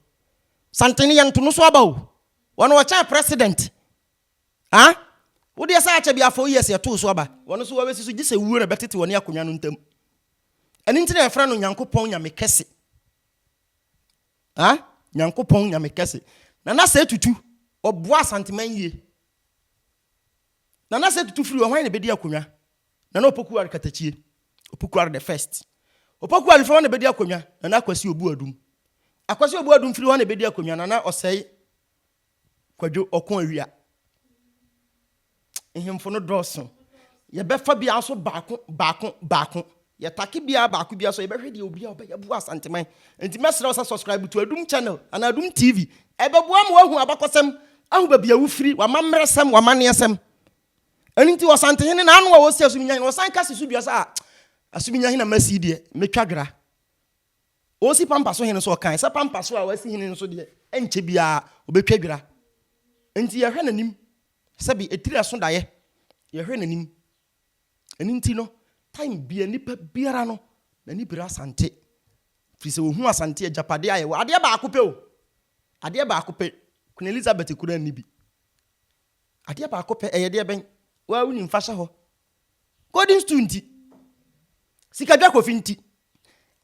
Santehene yɛ nto no so aba o. Wɔn wɔkyɛn president. Ah? Wo deɛ sɛ akyɛ bi a 4 years yɛtoo so aba. Wɔn nso wɔbɛsi so gye sɛ wuo na bɛtete wɔne akonnwa no ntam. Ɛno nti na yɛfrɛ no Nyankopɔn Nyame kɛse. Ah? Nyankopɔn Nyame kɛse. Nana Sɛ Tutu, ɔboa Asanteman yie. Nana Sɛ Tutu firi hɔ, hwan na ɛbɛdi akonnwa? Nana Opoku Ware Katakyie, Opoku Ware the first. Opoku Ware firi hɔ na ɛbɛdi akonnwa, Nana Akwasi Obu Adum. Akwasi Obu Adum firi hɔ na ɛbɛdi akonnwa, Nana Ɔsɛe Kwadwo Ɔko Awia. Nhemfo no dɔɔso. Yɛbɛfa biara nso baako baako baako. Yɛtake biara baako biara so yɛbɛhwɛ deɛ obiara ɔbɛyɛ boa Asanteman. Nti mɛsrɛ wo sɛ subscribe to Adum channel anaa Adum TV. Ɛbɛboa ma woahu abakɔsɛm, ahu baabi a wofiri, w'amammerɛsɛm, w'amanneɛsɛm. Ɛno nti Ɔsantehene na ano a ɔsi Asuminyahene, ɔsan ka si so dua sɛ, Ah, Asuminyahene a masi yi deɛ, mɛtwa dwera. Ɔresi Pampa so hene nso, ɔkae sɛ Pampa so a wasi hene nso deɛ, ɛnkyɛ biara ɔbɛtwa dwera. Enti yɛhwɛ n'anim, sɛbe etiri ɛso daeɛ, yɛhwɛ n'anim. Ɛno nti no, time bia nipa biara no, n'ani bere Asante. Firi sɛ ɔhu Asante agyapadeɛ a yɛwɔ. Adeɛ baako pɛ o, adeɛ baako pɛ, Queen Elizabeth koraa nni bi. Adeɛ baako pɛ, ɛyɛ deɛ bɛn? Wo ara wonim, fa hyɛ hɔ. Golden stool nti. Sikadwa Kofi nti.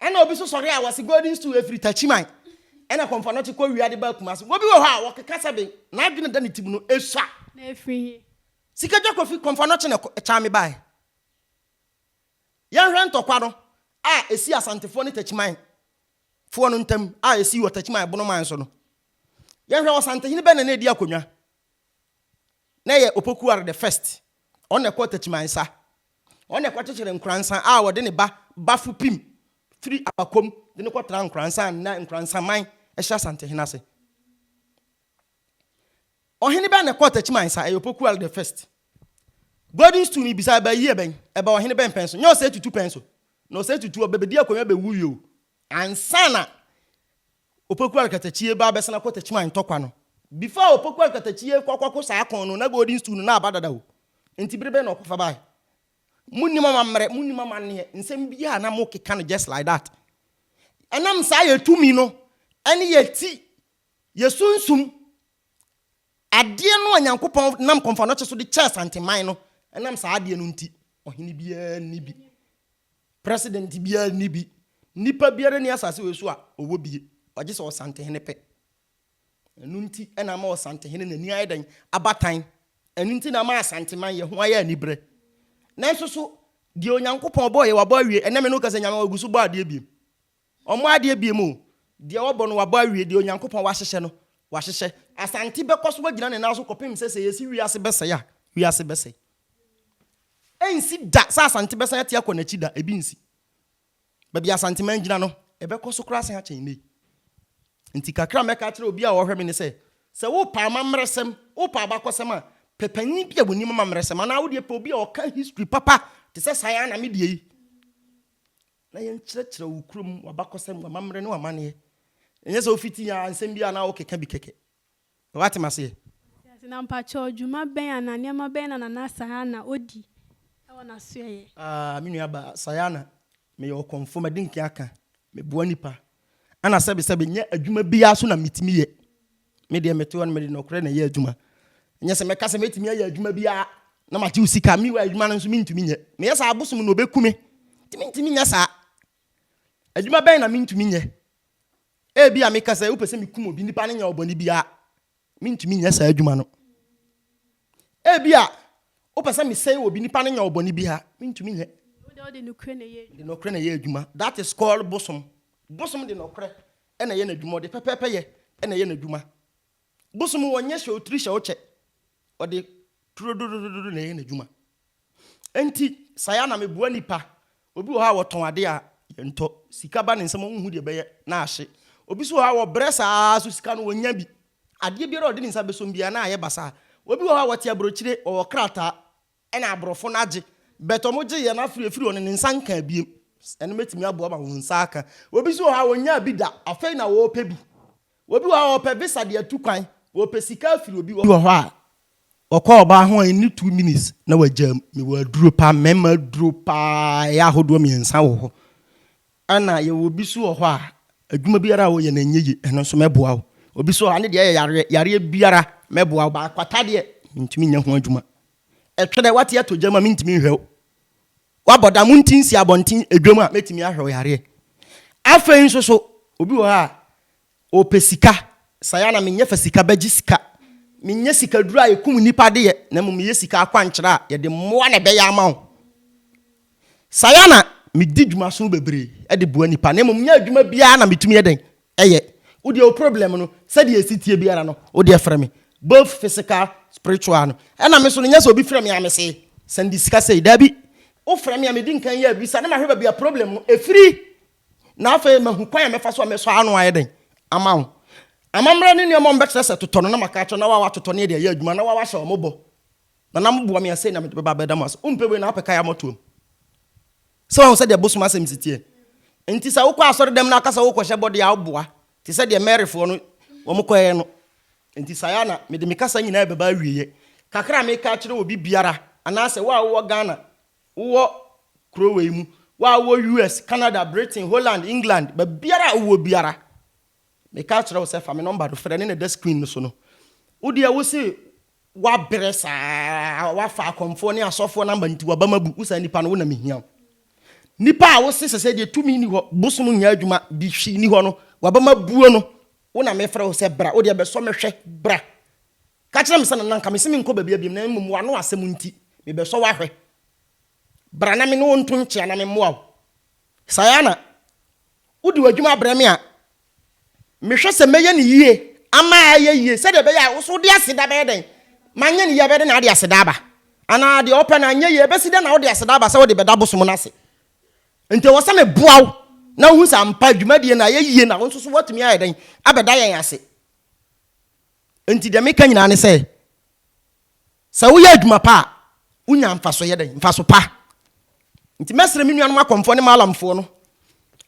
Ɛna obi nso sɔre a wɔse golden stool ɛfiri Takyiman. Ɛna Kɔmfoanɔkye kɔ wia de ba Kumasi. Obi wɔ hɔ a wɔkeka sɛ n'adwene da ne ti mu no ɛsua. Na ɛfiri he? Sikadwa Kofi, Kɔmfoanɔkye na ɛkyaa me baeɛ. Yɛnhwɛ ntɔkwa no a ɛsii Asantefoɔ ne Takyiman foɔ no ntam a ɛsii wɔ Takyiman Bonoman so no. Yɛnhwɛ Ɔsantehene bɛn na na ɛdi akonnwa? Na ɛyɛ Opoku Ware the first. Ɔno na ɛkɔɔ Takyiman sa. Ɔno na ɛkɔkyekyere Nkoransa a wɔde ne ba Bafo Pim firi Abakom de no kɔtraa Nkoransa a nnɛ Nkoransaman hyɛ Asantehene ase. Ɔhene bɛn na ɛkɔɔ Takyiman sa? Ɛyɛ Opoku Ware the first. Golden stool no bisa ɛbaa yie bɛn? Ɛbaa ɔhene bɛn pɛn so? Nyɛ Osei Tutu pɛn so. Na Osei Tutu ɔbɛbɛdi akonnwa bɛwui o. Ansa na Opoku Ware Katakyie ba abɛsan akɔ Takyiman ntɔkwa no, before Opoku Ware Katakyie kɔ akɔko saa ko no, na Golden stool no na aba dada o. Nti bere bɛn na ɔkɔfa bae? Monnim amammerɛ, monnim amanneɛ, nsɛm biara na mokeka no just like that. Ɛnam saa yɛ tumi no ne yɛ ti, yɛ sunsum, adeɛ no a Nyankopɔn nam Kɔmfoanɔkye so de kyɛɛ Asanteman no, ɛnam saa adeɛ no nti, ɔhene biara nni bi, president biara nni bi, nipa biara nni asase wei so a ɔwɔ bie, ɔgye sɛ Ɔsantehene pɛ. Ɛno nti na ama Ɔsantehene n'ani ayɛ dɛn? Abatan. Ɛno nti na ama Asanteman yɛ ho ayɛ aniberɛ. Nanso so, deɛ Onyankopɔn bɔɔ yɛ, wabɔ awie. Ɛnnɛ me ne wo kasa, Nyame ɔgu so bɔ adeɛ biem. Ɔmmɔ adeɛ biem o. Deɛ ɔbɔ no, wabɔ awie. Deɛ Onyankopɔn wahyehyɛ no, wahyehyɛ. Asante bɛkɔ so agyina ne nan so kɔpem sɛ sɛ yɛsi wiase bɛsɛe a, wiase bɛsɛe. Ɛnsi da sɛ Asante bɛsan ate akɔ n'akyi da, ebi nsi. Baabi a Asanteman gyina no, ɛbɛkɔ so koraa asan akyɛn nnɛ yi. Nti kakra a mɛka akyerɛ obi a ɔhwɛ me ne sɛ, sɛ wopɛ amammerɛsɛm, wopɛ abakɔsɛm a, pɛ panyin bi a onim amammerɛsɛm anaa wo deɛ pɛ obi a ɔka history papa te sɛ saa ara na me deɛ yi, na yɛnkyerɛkyerɛ wo kurom, w'abakɔsɛm, w'amammerɛ ne w'amanneɛ. Ɛnyɛ sɛ wofiti a nsɛm bi a na wokeka bi kɛkɛ. Woate m'aseɛ? Mate ase. Na mpakyɛw, dwuma bɛn anaa nneɛma bɛn na Nana Sayana odi wɔ n'asoɛeɛ? Ah, me nua baa Sayana, meyɛ ɔkɔmfoɔ, madi nkan aka, meboa nnipa. Ɛna sɛbesɛbe, nyɛ adwuma biara so na metumi yɛ. Me deɛ mete hɔ no, mede nɔkorɛ na ɛyɛ adwuma. Nyɛ sɛ mɛka sɛ mɛtumi ayɛ adwuma biara na magye wo sika. Meanwhile, adwuma no nso mentumi nyɛ. Meyɛ saa a, abosom no ɔbɛku me. Nti mentumi nyɛ saa. Adwuma bɛn na mentumi nyɛ? Ebia meka sɛ wopɛ sɛ mikum obi, nipa no nyɛ wo bɔne biara. Mintumi nyɛ saa adwuma no. Ebia wopɛ sɛ mesɛe obi, nipa no nyɛ wo bɔne biara. Mintumi nyɛ. Wo deɛ wode nokorɛ na ɛyɛ adwuma. Mede nokorɛ na ɛyɛ adwuma. That is called bosom. Bosom de nokorɛ na ɛyɛ n'adwuma. Ɔde pɛpɛɛpɛyɛ na ɛyɛ n'adwuma. Bosom wɔnyɛ hyɛ wo tiri hyɛ wo kyɛ. Ɔde turododododo na ɛyɛ n'adwuma. Enti saa ara na meboa nnipa. Obi wɔ hɔ a wɔtɔn ade a yɛntɔ. Sika ba ne nsam a ɔnhu deɛ ɛbɛyɛ na ahye. Obi nso wɔ hɔ a wɔbrɛ saa ara so sika no wɔnnya bi. Adeɛ biara a ɔde ne nsa bɛsɔ mu biara na ayɛ basaa. Obi wɔ hɔ a wɔte aburokyire, wɔwɔ krataa ɛna aborɔfo no agye but ɔmo gye yɛ no afiri efiri hɔ no ne nsa nkaa biem. Ɛno mɛtumi aboa ma wo nsa aka. Obi nso wɔ hɔ a ɔnyaa bi da, afei na ɔrepɛ bi. Obi wɔ hɔ a ɔpɛ visa de atu kwan, ɔpɛ sika afiri obi hɔ. Obi wɔ hɔ a ɔkɔ ɔbaa ho a ɛnni 2 minutes na wagyaa mu. Mewɔ aduro paa, mmarima aduro paa ɛyɛ ahodoɔ mmiɛnsa wɔ hɔ. Ɛna yɛwɔ obi nso wɔ hɔ a adwuma biara a ɔyɛ no ɛnyɛ yie, ɛno nso mɛboa wo. Obi nso wɔ hɔ a ne deɛ yɛ yareɛ, yareɛ biara mɛboa wo, but kwata deɛ mentumi nyɛ ho adwuma. Ɛtwerɛ wate atɔ gya mu a mentumi nhwɛ wo. Wabɔ dam nti nsi abɔnten edwam a mɛtumi ahwɛ wo yareɛ. Afei nso so obi wɔ hɔ a ɔpɛ sika, saa ara na menyɛ fa sika bɛgye sika. Menyɛ sikaduro a ɛkum nnipa deɛ na mmom meyɛ sika akwankyerɛ a yɛde mmoa na ɛbɛyɛ ama wo. Saa ara na medi dwumaso bebree de boa nnipa na mmom nyɛ adwuma biara na metumi yɛ dɛn ɛyɛ. Wo deɛ wo problem no sɛdeɛ ɛsi tie biara no wo deɛ frɛ me both physical spiritual no ɛna me so no nyɛ sɛ obi frɛ me a mese sɛnde sika sei daabi wo frɛ me a medi nkan yɛ abisa na mahwɛ baabi a problem no ɛfiri na afei mahu kwan a mɛfa so a mɛsɔ ano ayɛ dɛn ama wo. Amammerɛ ne nneɛma a wɔbɛkyerɛ sɛ totɔ no na maka akyerɛ na wa watotɔ ne yɛde ayɛ adwuma na wa wahyɛ wɔn bɔ na na moboa me a sei na mede bɛba abɛda mo ase. Wompɛ wei na wopɛ kaya mmɔtoam. Sɛ wahu sɛdeɛ bosom asɛm si teɛ. Nti sɛ wokɔ asɔre dɛm na aka sɛ wokɔhyɛ bɔ deɛ a woboa te sɛ deɛ Maryfoɔ no wɔn kɔɛ no. Nti saa na mede me kasa nyinaa bɛba awieɛ. Kakra a meka akyerɛ obi biara anaasɛ wo a wowɔ Ghana, wowɔ kuro wei mu, wo a wowɔ US, Canada, Britain, Holland, England, baabiara a wowɔ biara, meka akyerɛ wo sɛ fa me nɔmba no frɛ ne na ɛda screen no so no. Wo deɛ wo se Woabrɛ saa, woafa akɔmfoɔ ne asɔfoɔ no aba nti w'abam abu, wo saa nipa no wo na mehia wo. Nipa a wose sɛsɛ deɛ tumi nni hɔ, bosom nyɛ adwuma, bi hwee nni hɔ no, w'abam abuo no, wo na mefrɛ wo sɛ bra, wo deɛ bɛsɔ me hwɛ, bra. Ka kyerɛ me sɛ Nana nka mese menkɔ baabi biom na mmom w'ano asɛm nti, mebɛsɔ wo ahwɛ. Bra na me ne wo nto nkyea na memmoa wo. Sayana, wode w'adwuma brɛ me a, mehwɛ sɛ mɛyɛ no yie ama ayɛ yie sɛdeɛ ɛbɛyɛ a wo so wode aseda bɛyɛ dɛn? Manyɛ no yie a, ɛbɛyɛ dɛn na wode aseda aba? Anaa deɛ wopɛ no anyɛ yie, ɛbɛsi dɛn na wode aseda aba sɛ wode bɛda bosom no ase? Nti ɛwɔ sɛ meboa wo na wohu sɛ ampa dwumadie no ayɛ yie na wo nso so woatumi ayɛ dɛn abɛda yɛn ase. Nti deɛ meka nyinaa ne sɛ, Sɛ woyɛ adwuma pa a, wonya mfaso yɛ dɛn? Mfaso pa. Nti mɛsrɛ me nuanom akɔmfoɔ ne maalamfoɔ no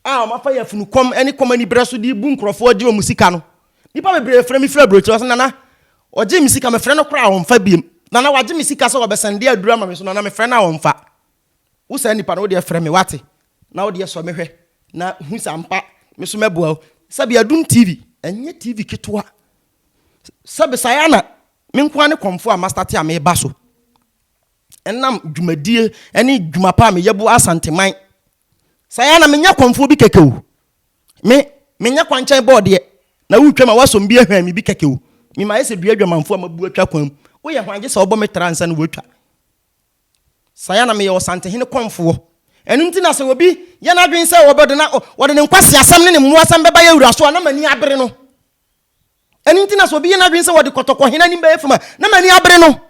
a wɔafa yafunu kɔm ne kɔm aniberɛ so de bu nkurɔfoɔ gye wɔn sika no. Nnipa bebree frɛ me firi aburokyire ɔsɛ nana ɔgye me sika mefrɛ no koraa a ɔmfa biem. Nana wagye me sika sɛ ɔbɛsɛnde aduru ama me so nana mefrɛ no a ɔmfa. Wo saa nipa no wodeɛ frɛ me wate na wodeɛ sɔ me hwɛ na hu sɛ ampa me so mɛboa wo. Sɛbi Adum TV ɛnyɛ TV ketewa. Sɛbi Sayana Me nko ara ne kɔmfoɔ a mastate a meba so ɛnam dwumadie ne dwuma pa a meyɛ boa Asanteman. Saa ara na menyɛ kɔmfoɔ bi kɛkɛ o. Me, menyɛ kwankyɛn bɔɔdeɛ na woretwam a woasɔ me bi ahwan me bi kɛkɛ o. Me mayɛ sɛ dua adwamanfoɔ a mabu atwa kwan mu. Woyɛ hwan gye sɛ wobɔ me tra ansa na woatwa. Saa ara na meyɛ Ɔsantehene kɔmfoɔ. Ɛno nti na sɛ obi yɛ n'adwene sɛ ɔbɛde na ɔde ne nkwaseasɛm ne ne mmoasɛm bɛba yɛn wura so a, na m'ani abere no. Ɛno nti na sɛ obi yɛ n'adwene sɛ wɔde kɔtɔkɔ hene anim bɛyɛ fam a, na m'ani abere no.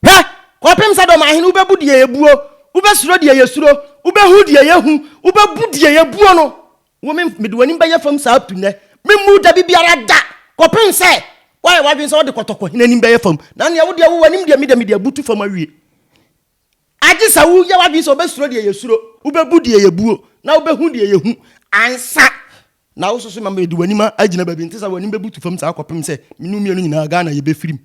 Hwɛ, kɔpem sɛ dɔm ahene wobɛbu deɛ yɛbuo, wobɛsuro deɛ yɛsuro, wobɛhu deɛ yɛhu, wobɛbu deɛ yɛbuo no. Wo me, mede w'anim bɛyɛ fam saa up to nnɛ. Memmu da bi biara da, kɔpem sɛ woayɛ w'adwene sɛ wode kɔtɔkɔ hene anim bɛyɛ fam. Na nea wo deɛ wo w'anim deɛ me deɛ mede abutu fam awie. Agye sɛ woyɛ w'adwene sɛ wobɛsuro deɛ yɛsuro, wobɛbu deɛ yɛbuo, na wobɛhu deɛ yɛhu ansa. Na wo soso ma mede w'anim agyina baabi nte sɛ w'anim bɛbutu fam saa kɔpem sɛ me ne wo mmienu nyinaa Ghana yɛbɛfirim.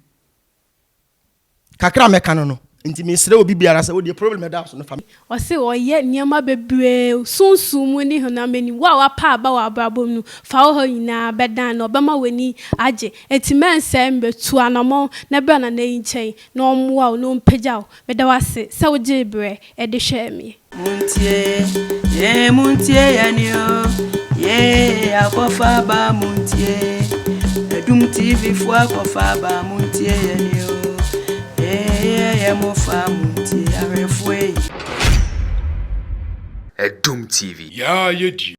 Kakra a mɛka no no nti mesrɛ obi biara sɛ wodeɛ problem ɛda so no fa me. Ɔse ɔyɛ nneɛma bebree sunsum mu ne honam anim. Wo a w'apa aba wɔ abrabɔ mu no, fa wo haw nyinaa bɛdan no, ɔbɛma w'ani agye. Enti mɛnsɛe mmerɛ, tu anamɔn na bra Nana yi nkyɛn na ɔmmoa wo na ɔmpagya wo. Meda wo ase sɛ wogyee berɛ de hwɛɛ me. Muntie, yee muntie yɛn o, yee akɔfa aba muntie, Adum TV fo akɔfa aba muntie yɛn o, yee yɛ mo fa muntie ahwɛfo ei. Adum TV. Yaa yɛ die.